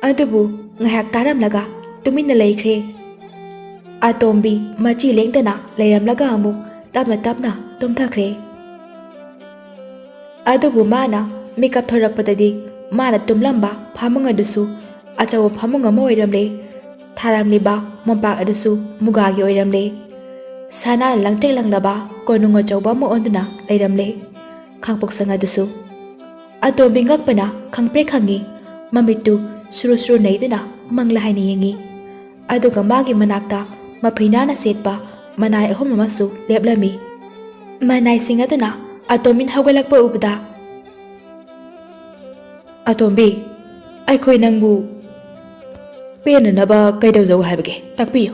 ꯑꯗꯨꯕꯨ ꯉꯥꯏꯍꯥꯛ ꯇꯥꯔꯝꯂꯒ ꯇꯨꯃꯤꯟꯅ ꯂꯩꯈ꯭ꯔꯦ꯫ ꯑꯇꯣꯝꯕꯤ ꯃꯆꯤ ꯂꯦꯡꯗꯅ ꯂꯩꯔꯝꯂꯒ ꯑꯃꯨꯛ ꯇꯞꯅ ꯇꯞꯅ ꯇꯨꯝꯊꯈ꯭ꯔꯦ꯫ ꯑꯗꯨꯕꯨ ꯃꯥꯅ ꯃꯤꯀꯞ ꯊꯣꯔꯛꯄꯗꯗꯤ ꯃꯥꯅ ꯇꯨꯝꯂꯝꯕ ꯐꯃꯨꯡ ꯑꯗꯨꯁꯨ ꯑꯆꯧꯕ ꯐꯃꯨꯡ ꯑꯃ ꯑꯣꯏꯔꯝꯂꯦ꯫ ꯊꯥꯔꯝꯂꯤꯕ ꯃꯣꯝꯄꯥꯛ ꯑꯗꯨꯁꯨ ꯃꯨꯒꯥꯒꯤ ꯑꯣꯏꯔꯝꯂꯦ꯫ ꯁꯅꯥꯅ ꯂꯪꯇ꯭ꯔꯤꯛ ꯂꯪꯂꯕ ꯀꯣꯅꯨꯡ ꯑꯆꯧꯕ ꯑꯃ ꯑꯣꯟꯗꯨꯅ ꯂꯩꯔꯝꯂꯦ꯫ ꯈꯥꯡꯄꯣꯛꯁꯪ ꯑꯗꯨꯁꯨ꯫ ꯑꯇꯣꯝꯕꯤ ꯉꯛꯄꯅ ꯈꯪꯄ꯭ꯔꯦꯛ ꯈꯪꯉꯤ꯫ ꯃꯃꯤꯠꯇꯨ ꯁꯨꯔꯨ ꯁꯨꯔꯨ ꯅꯩꯗꯨꯅ ꯃꯪꯂꯥ ꯍꯥꯏꯅ ꯌꯦꯡꯉꯤ꯫ ꯑꯗꯨꯒ ꯃꯥꯒꯤ ꯃꯅꯥꯛꯇ ꯃꯐꯤ ꯅꯥꯟꯅ ꯁꯦꯠꯄ ꯃꯅꯥꯏ ꯑꯍꯨꯝ ꯑꯃꯁꯨ ꯂꯦꯞꯂꯝꯃꯤ꯫ ꯃꯅꯥꯏꯁꯤꯡ ꯑꯗꯨꯅ ꯑꯇꯣꯝꯕꯤꯅ ꯍꯧꯒꯠꯂꯛꯄ ꯎꯕꯗ, "ꯑꯇꯣꯝꯕꯤ, ꯑꯩꯈꯣꯏ ꯅꯪꯕꯨ ꯄꯦꯟꯅꯅꯕ ꯀꯩꯗꯧꯖꯧ ꯍꯥꯏꯕꯒꯦ? ꯇꯥꯛꯄꯤꯌꯨ꯫"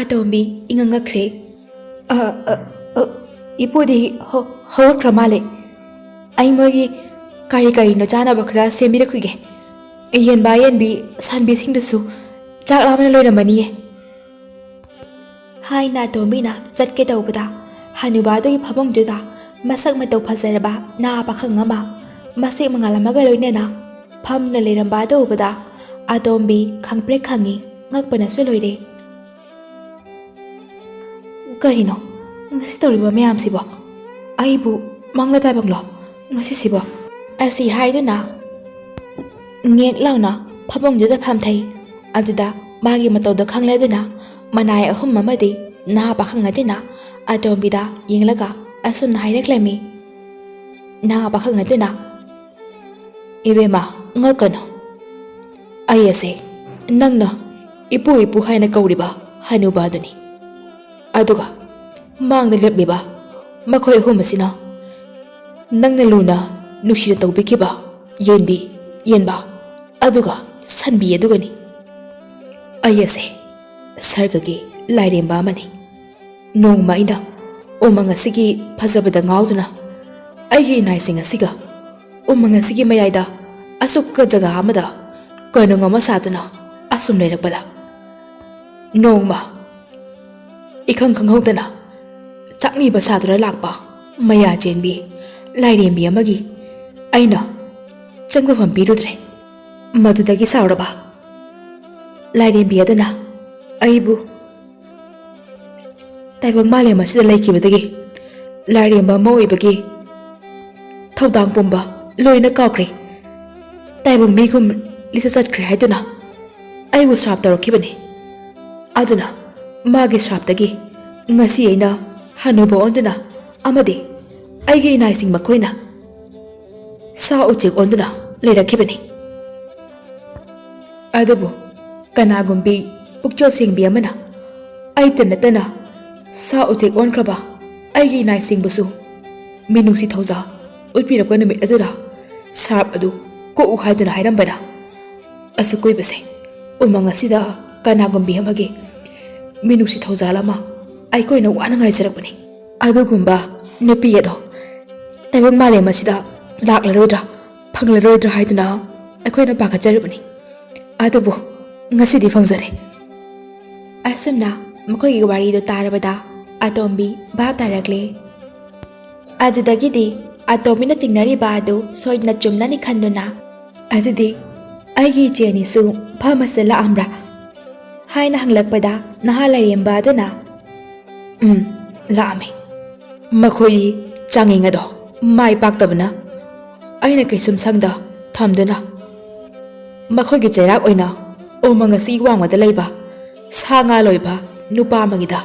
ꯑꯇꯣꯝꯕꯤ ꯏꯉꯛ ꯉꯛꯈ꯭ꯔꯦ꯫ "ꯑ, ꯑ, ꯑ, ꯏꯄꯨꯗꯤ ꯍꯧ-, ꯍꯧꯒꯠꯈ꯭ꯔ ꯃꯥꯜꯂꯦ꯫ ꯑꯩ ꯃꯣꯏꯒꯤ ꯀꯔꯤ ꯀꯔꯤꯅꯣ ꯆꯥꯅꯕ ꯈꯔ ꯁꯦꯝꯕꯤꯔꯛꯈꯤꯒꯦ꯫ ꯌꯦꯟꯕꯥ ꯌꯦꯟꯕꯤ ꯁꯟꯕꯤꯁꯤꯡꯗꯨꯁꯨ ꯆꯥꯛ ꯂꯥꯝꯕꯅ ꯂꯣꯏꯔꯝꯃꯅꯤꯌꯦ꯫" ꯍꯥꯏꯅ ꯑꯇꯣꯝꯕꯤꯅ ꯆꯠꯀꯦ ꯇꯧꯕꯗ, ꯍꯅꯨꯕꯥꯗꯨꯒꯤ ꯐꯃꯨꯡꯗꯨꯗ ꯃꯁꯛ ꯃꯇꯧ ꯐꯖꯔꯕ ꯅꯍꯥ ꯄꯥꯈꯪ ꯑꯃ ꯃꯁꯦꯛ ꯃꯉꯥꯜ ꯑꯃꯒ ꯂꯣꯏꯅꯅ ꯐꯝꯗꯨꯅ ꯂꯩꯔꯝꯕ ꯑꯗꯨ ꯎꯕꯗ, ꯑꯇꯣꯝꯕꯤ ꯈꯪꯄ꯭ꯔꯦꯛ ꯈꯪꯉꯤ, ꯉꯛꯄꯅꯁꯨ ꯂꯣꯏꯔꯦ꯫ "ꯀꯔꯤꯅꯣ ꯉꯁꯤ ꯇꯧꯔꯤꯕ ꯃꯌꯥꯝꯁꯤꯕꯣ? ꯑꯩꯕꯨ ꯃꯪꯂ ꯇꯥꯏꯕꯪꯂꯣ ꯉꯁꯤꯁꯤꯕꯣ?" ꯑꯁꯤ ꯍꯥꯏꯗꯨꯅ ꯉꯦꯛ ꯂꯥꯎꯅ ꯐꯃꯨꯡꯗꯨꯗ ꯐꯝꯊꯩ꯫ ꯑꯗꯨꯗ ꯃꯥꯒꯤ ꯃꯇꯧꯗꯣ ꯈꯪꯂꯗꯨꯅ ꯃꯅꯥꯏ ꯑꯍꯨꯝ ꯑꯃꯗꯤ ꯅꯍꯥ ꯄꯥꯈꯪ ꯑꯗꯨꯅ ꯑꯇꯣꯝꯕꯤꯗ ꯌꯦꯡꯂꯒ ꯑꯁꯨꯝꯅ ꯍꯥꯏꯔꯛꯂꯝꯃꯤ꯫ ꯅꯍꯥ ꯄꯥꯈꯪ ꯑꯗꯨꯅ, "ꯏꯕꯦꯝꯃ, ꯉꯛꯀꯅꯨ꯫ ꯑꯩ ꯑꯁꯦ ꯅꯪꯅ ꯏꯄꯨ ꯏꯄꯨ ꯍꯥꯏꯅ ꯀꯧꯔꯤꯕ ꯍꯅꯨꯕ ꯑꯗꯨꯅꯤ꯫ ꯑꯗꯨꯒ ꯃꯥꯡꯗ ꯂꯦꯞꯂꯤꯕ ꯃꯈꯣꯏ ꯑꯍꯨꯝ ꯑꯁꯤꯅ ꯅꯪꯅ ꯂꯨꯅ ꯅꯨꯡꯁꯤꯅ ꯇꯧꯕꯤꯈꯤꯕ ꯌꯦꯟꯕꯤ, ꯌꯦꯟꯕ, ꯑꯗꯨꯒ ꯁꯟꯕꯤ ꯑꯗꯨꯒꯅꯤ꯫ ꯑꯩ ꯑꯁꯦ ꯁꯔꯒꯒꯤ ꯂꯥꯏꯔꯦꯝꯕ ꯑꯃꯅꯤ꯫ ꯅꯣꯡꯃ ꯑꯩꯅ ꯎꯃꯪ ꯑꯁꯤꯒꯤ ꯐꯖꯕꯗ ꯉꯥꯎꯗꯨꯅ ꯑꯩꯒꯤ ꯏꯅꯥꯏꯁꯤꯡ ꯑꯁꯤꯒ ꯎꯃꯪ ꯑꯁꯤꯒꯤ ꯃꯌꯥꯏꯗ ꯑꯁꯨꯛꯀ ꯖꯒꯥ ꯑꯃꯗ ꯀꯣꯅꯨꯡ ꯑꯃ ꯁꯥꯗꯨꯅ ꯑꯁꯨꯝ ꯂꯩꯔꯛꯄꯗ, ꯅꯣꯡꯃ ꯏꯈꯪ ꯈꯪꯍꯧꯗꯅ ꯆꯥꯛꯅꯤꯕ ꯁꯥꯗꯨꯅ ꯂꯥꯛꯄ ꯃꯌꯥ ꯆꯦꯟꯕꯤ ꯂꯥꯏꯔꯦꯝꯕꯤ ꯑꯃꯒꯤ ꯑꯩꯅ ꯆꯪꯖꯐꯝ ꯄꯤꯔꯨꯗ꯭ꯔꯦ꯫ ꯃꯗꯨꯗꯒꯤ ꯁꯥꯎꯔꯕ ꯂꯥꯏꯔꯦꯝꯕꯤ ꯑꯗꯨꯅ ꯑꯩꯕꯨ ꯇꯥꯏꯕꯪ ꯃꯥꯂꯦꯝ ꯑꯁꯤꯗ ꯂꯩꯈꯤꯕꯗꯒꯤ ꯂꯥꯏꯔꯦꯝꯕ ꯑꯃ ꯑꯣꯏꯕꯒꯤ ꯊꯧꯗꯥꯡ ꯄꯨꯝꯕ ꯂꯣꯏꯅ ꯀꯥꯎꯈ꯭ꯔꯦ꯫ ꯇꯥꯏꯕꯪ ꯃꯤꯒꯨꯝ ꯂꯤꯆꯠ ꯆꯠꯈ꯭ꯔꯦ ꯍꯥꯏꯗꯨꯅ ꯑꯩꯕꯨ ꯁ꯭ꯔꯥꯞ ꯇꯧꯔꯛꯈꯤꯕꯅꯤ꯫ ꯑꯗꯨꯅ ꯃꯥꯒꯤ ꯁ꯭ꯔꯥꯞꯇꯒꯤ ꯉꯁꯤ ꯑꯩꯅ ꯍꯅꯨꯕ ꯑꯣꯟꯗꯨꯅ ꯑꯃꯗꯤ ꯑꯩꯒꯤ ꯏꯅꯥꯏꯁꯤꯡ ꯃꯈꯣꯏꯅ ꯁꯥ ꯎꯆꯦꯛ ꯑꯣꯟꯗꯨꯅ ꯂꯩꯔꯛꯈꯤꯕꯅꯤ꯫ ꯑꯗꯨꯕꯨ ꯀꯅꯥꯒꯨꯝꯕꯤ ꯄꯨꯛꯆꯦꯜ ꯁꯦꯡꯕꯤ ꯑꯃꯅ ꯑꯩꯇ ꯅꯠꯇꯅ ꯁꯥ ꯎꯆꯦꯛ ꯑꯣꯟꯈ꯭ꯔꯕ ꯑꯩꯒꯤ ꯏꯅꯥꯏꯁꯤꯡꯕꯨꯁꯨ ꯃꯤꯅꯨꯡꯁꯤ ꯊꯧꯖꯥꯜ ꯎꯠꯄꯤꯔꯛꯄ ꯅꯨꯃꯤꯠ ꯑꯗꯨꯗ ꯁ꯭ꯔꯥꯞ ꯑꯗꯨ ꯀꯣꯛꯎ ꯍꯥꯏꯗꯨꯅ ꯍꯥꯏꯔꯝꯕꯅ ꯑꯁꯨꯛ ꯀꯨꯏꯕꯁꯦ ꯎꯃꯪ ꯑꯁꯤꯗ ꯀꯅꯥꯒꯨꯝꯕꯤ ꯑꯃꯒꯤ ꯃꯤꯅꯨꯡꯁꯤ ꯊꯧꯖꯥꯜ ꯑꯃ ꯑꯩꯈꯣꯏꯅ ꯋꯥꯅ ꯉꯥꯏꯖꯔꯛꯄꯅꯤ꯫ ꯑꯗꯨꯒꯨꯝꯕ ꯅꯨꯄꯤ ꯑꯗꯣ ꯇꯥꯏꯕꯪ ꯃꯥꯂꯦꯝ ꯑꯁꯤꯗ ꯂꯥꯛꯂꯔꯣꯏꯗ꯭ꯔꯥ, ꯐꯪꯂꯔꯣꯏꯗ꯭ꯔꯥ ꯍꯥꯏꯗꯨꯅ ꯑꯩꯈꯣꯏꯅ ꯄꯥꯈꯠꯆꯔꯤꯕꯅꯤ꯫ ꯑꯗꯨꯕꯨ ꯉꯁꯤꯗꯤ ꯐꯪꯖꯔꯦ꯫ ꯑꯁꯨꯝꯅ ꯃꯈꯣꯏꯒꯤ ꯋꯥꯔꯤꯗꯨ ꯇꯥꯔꯕꯗ ꯑꯇꯣꯝꯕꯤ ꯚꯥꯞ ꯇꯥꯔꯛꯂꯦ꯫ ꯑꯗꯨꯗꯒꯤꯗꯤ ꯑꯇꯣꯝꯕꯤꯅ ꯆꯤꯡꯅꯔꯤꯕ ꯑꯗꯨ ꯁꯣꯏꯗꯅ ꯆꯨꯝꯂꯅꯤ ꯈꯟꯗꯨꯅ, "ꯑꯗꯨꯗꯤ ꯑꯩꯒꯤ ꯏꯆꯦ ꯑꯅꯤꯁꯨ ꯐꯥꯔꯃꯥꯁꯤꯗ ꯂꯥꯛꯑꯝꯕ꯭ꯔꯥ?" ꯍꯥꯏꯅ ꯍꯪꯂꯛꯄꯗ ꯅꯍꯥ ꯂꯥꯏꯔꯦꯝꯕ ꯑꯗꯨꯅ, "ꯎꯝ, ꯂꯥꯛꯑꯝꯃꯤ꯫ ꯃꯈꯣꯏ ꯆꯥꯡꯌꯦꯡ ꯑꯗꯣ ꯃꯥꯏ ꯄꯥꯛꯇꯕꯅ ꯑꯩꯅ ꯀꯩꯁꯨꯝ ꯁꯪꯗ ꯊꯝꯗꯨꯅ ꯃꯈꯣꯏꯒꯤ ꯆꯩꯔꯥꯛ ꯑꯣꯏꯅ ꯎꯃꯪ ꯑꯁꯤꯒꯤ ꯋꯥꯡꯃꯗ ꯂꯩꯕ ꯁꯥ ꯉꯥ ꯂꯣꯏꯕ ꯅꯨꯄꯥ ꯑꯃꯒꯤꯗ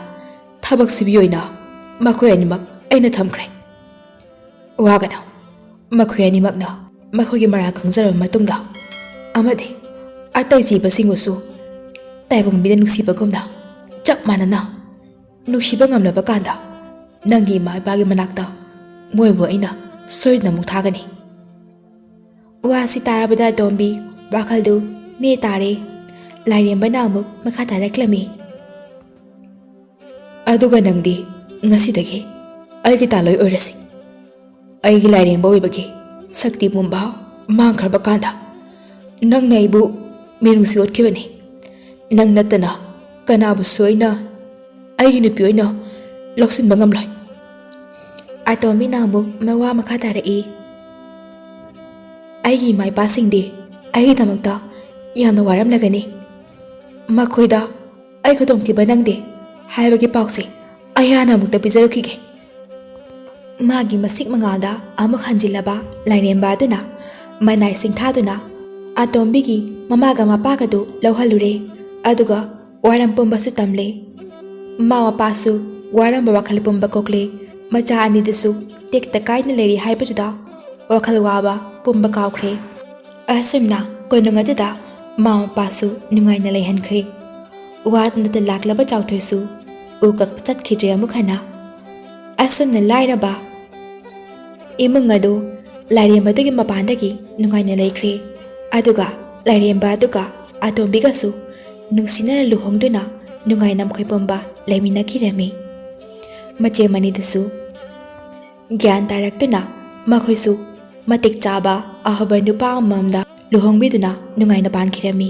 ꯊꯕꯛ ꯁꯨꯕꯤ ꯑꯣꯏꯅ ꯃꯈꯣꯏ ꯑꯅꯤꯃꯛ ꯑꯩꯅ ꯊꯝꯈ꯭ꯔꯦ꯫ ꯋꯥꯒꯅꯨ, ꯃꯈꯣꯏ ꯑꯅꯤꯃꯛꯅ ꯃꯈꯣꯏꯒꯤ ꯃꯔꯥꯜ ꯈꯪꯖꯔꯕ ꯃꯇꯨꯡꯗ ꯑꯃꯗꯤ ꯑꯇꯩ ꯖꯤꯕꯁꯤꯡꯕꯨꯁꯨ ꯇꯥꯏꯕꯪ ꯃꯤꯗ ꯅꯨꯡꯁꯤꯕꯒꯨꯝꯅ ꯆꯞ ꯃꯥꯟꯅꯅ ꯅꯨꯡꯁꯤꯕ ꯉꯝꯂꯕ ꯀꯥꯟꯗ ꯅꯪꯒꯤ ꯏꯃꯥ ꯏꯄꯥꯒꯤ ꯃꯅꯥꯛꯇ ꯃꯣꯏꯕꯨ ꯑꯩꯅ ꯁꯣꯏꯗꯅ ꯑꯃꯨꯛ ꯊꯥꯒꯅꯤ꯫ ꯋꯥꯁꯤ ꯇꯥꯔꯕꯗ ꯑꯇꯣꯝꯕꯤ ꯋꯥꯈꯜꯗꯨ ꯅꯦ ꯇꯥꯔꯦ꯫ ꯂꯥꯏꯔꯦꯝꯕꯅ ꯑꯃꯨꯛ ꯃꯈꯥ ꯇꯥꯔꯛꯂꯝꯃꯤ꯫ ꯑꯗꯨꯒ ꯅꯪꯗꯤ ꯉꯁꯤꯗꯒꯤ ꯑꯩꯒꯤ ꯇꯥꯂꯣꯏ ꯑꯣꯏꯔꯁꯤ꯫ ꯑꯩꯒꯤ ꯂꯥꯏꯔꯦꯝꯕ ꯑꯣꯏꯕꯒꯤ ꯁꯛꯇꯤ ꯄꯨꯝꯕ ꯃꯥꯡꯈ꯭ꯔꯕ ꯀꯥꯟꯗ ꯅꯪꯅ ꯑꯩꯕꯨ ꯃꯤꯅꯨꯡꯁꯤ ꯎꯠꯈꯤꯕꯅꯤ꯫ ꯅꯪ ꯅꯠꯇꯅ ꯀꯅꯥꯕꯨꯁꯨ ꯑꯩꯅ ꯑꯩꯒꯤ ꯅꯨꯄꯤ ꯑꯣꯏꯅ ꯂꯧꯁꯤꯟꯕ ꯉꯝꯂꯣꯏ꯫ ꯑꯇꯣꯝꯕꯤꯅ ꯑꯃꯨꯛ ꯃꯋꯥ ꯃꯈꯥ ꯇꯥꯔꯛꯏ꯫ ꯑꯩꯒꯤ ꯏꯃꯥ ꯏꯄꯥꯁꯤꯡꯗꯤ ꯑꯩꯒꯤꯗꯃꯛꯇ ꯌꯥꯝꯅ ꯋꯥꯔꯝꯂꯒꯅꯤ꯫ ꯃꯈꯣꯏꯗ ꯑꯩ ꯈꯨꯗꯣꯡꯊꯤꯕ ꯅꯪꯗꯦ ꯍꯥꯏꯕꯒꯤ ꯄꯥꯎꯁꯦ ꯑꯩ ꯍꯥꯟꯅ ꯑꯃꯨꯛꯇ ꯄꯤꯖꯔꯨꯈꯤꯒꯦ꯫ ꯃꯥꯒꯤ ꯃꯁꯤꯛ ꯃꯉꯥꯜꯗ ꯑꯃꯨꯛ ꯍꯟꯖꯤꯜꯂꯕ ꯂꯥꯏꯔꯦꯝꯕ ꯑꯗꯨꯅ ꯃꯅꯥꯏꯁꯤꯡ ꯊꯥꯗꯨꯅ ꯑꯇꯣꯝꯕꯤꯒꯤ ꯃꯃꯥꯒ ꯃꯄꯥꯒꯗꯨ ꯂꯧꯍꯜꯂꯨꯔꯦ꯫ ꯑꯗꯨꯒ ꯋꯥꯔꯝ ꯄꯨꯝꯕꯁꯨ ꯇꯝꯂꯦ꯫ ꯃꯃꯥ ꯃꯄꯥꯁꯨ ꯋꯥꯔꯝꯕ ꯋꯥꯈꯜ ꯄꯨꯝꯕ ꯀꯣꯛꯂꯦ꯫ ꯃꯆꯥ ꯑꯅꯤꯗꯨꯁꯨ ꯇꯦꯛꯇ ꯀꯥꯏꯅ ꯂꯩꯔꯤ ꯍꯥꯏꯕꯗꯨꯗ ꯋꯥꯈꯜ ꯋꯥꯕ ꯄꯨꯝꯕ ꯀꯥꯎꯈ꯭ꯔꯦ꯫ ꯑꯁꯨꯝꯅ ꯀꯣꯅꯨꯡ ꯑꯗꯨꯗ ꯃꯃꯥ ꯃꯄꯥꯁꯨ ꯅꯨꯡꯉꯥꯏꯅ ꯂꯩꯍꯟꯈ꯭ꯔꯦ꯫ ꯋꯥꯗꯅꯇ ꯂꯥꯛꯂꯕ ꯆꯥꯎꯊꯣꯏꯁꯨ ꯎ ꯀꯛꯄ ꯆꯠꯈꯤꯗ꯭ꯔꯦ ꯑꯃꯨꯛ ꯍꯟꯅ꯫ ꯑꯁꯨꯝꯅ ꯂꯥꯏꯔꯕ ꯏꯃꯨꯡ ꯑꯗꯨ ꯂꯥꯏꯔꯦꯝꯕꯗꯨꯒꯤ ꯃꯄꯥꯟꯗꯒꯤ ꯅꯨꯡꯉꯥꯏꯅ ꯂꯩꯈ꯭ꯔꯦ꯫ ꯑꯗꯨꯒ ꯂꯥꯏꯔꯦꯝꯕ ꯑꯗꯨꯒ ꯑꯇꯣꯝꯕꯤꯒꯁꯨ ꯅꯨꯡꯁꯤꯅꯅ ꯂꯨꯍꯣꯡꯗꯨꯅ ꯅꯨꯡꯉꯥꯏꯅ ꯃꯈꯣꯏ ꯄꯨꯝꯕ ꯂꯩꯃꯤꯟꯅꯈꯤꯔꯝꯃꯤ꯫ ꯃꯆꯦ ꯃꯅꯤꯗꯨꯁꯨ ꯒ꯭ꯌꯥꯟ ꯇꯥꯔꯛꯇꯨꯅ ꯃꯈꯣꯏꯁꯨ ꯃꯇꯤꯛ ꯆꯥꯕ ꯑꯐꯕ ꯅꯨꯄꯥ ꯑꯃꯃꯝꯗ ꯂꯨꯍꯣꯡꯕꯤꯗꯨꯅ ꯅꯨꯡꯉꯥꯏꯅ ꯄꯥꯟꯈꯤꯔꯝꯃꯤ꯫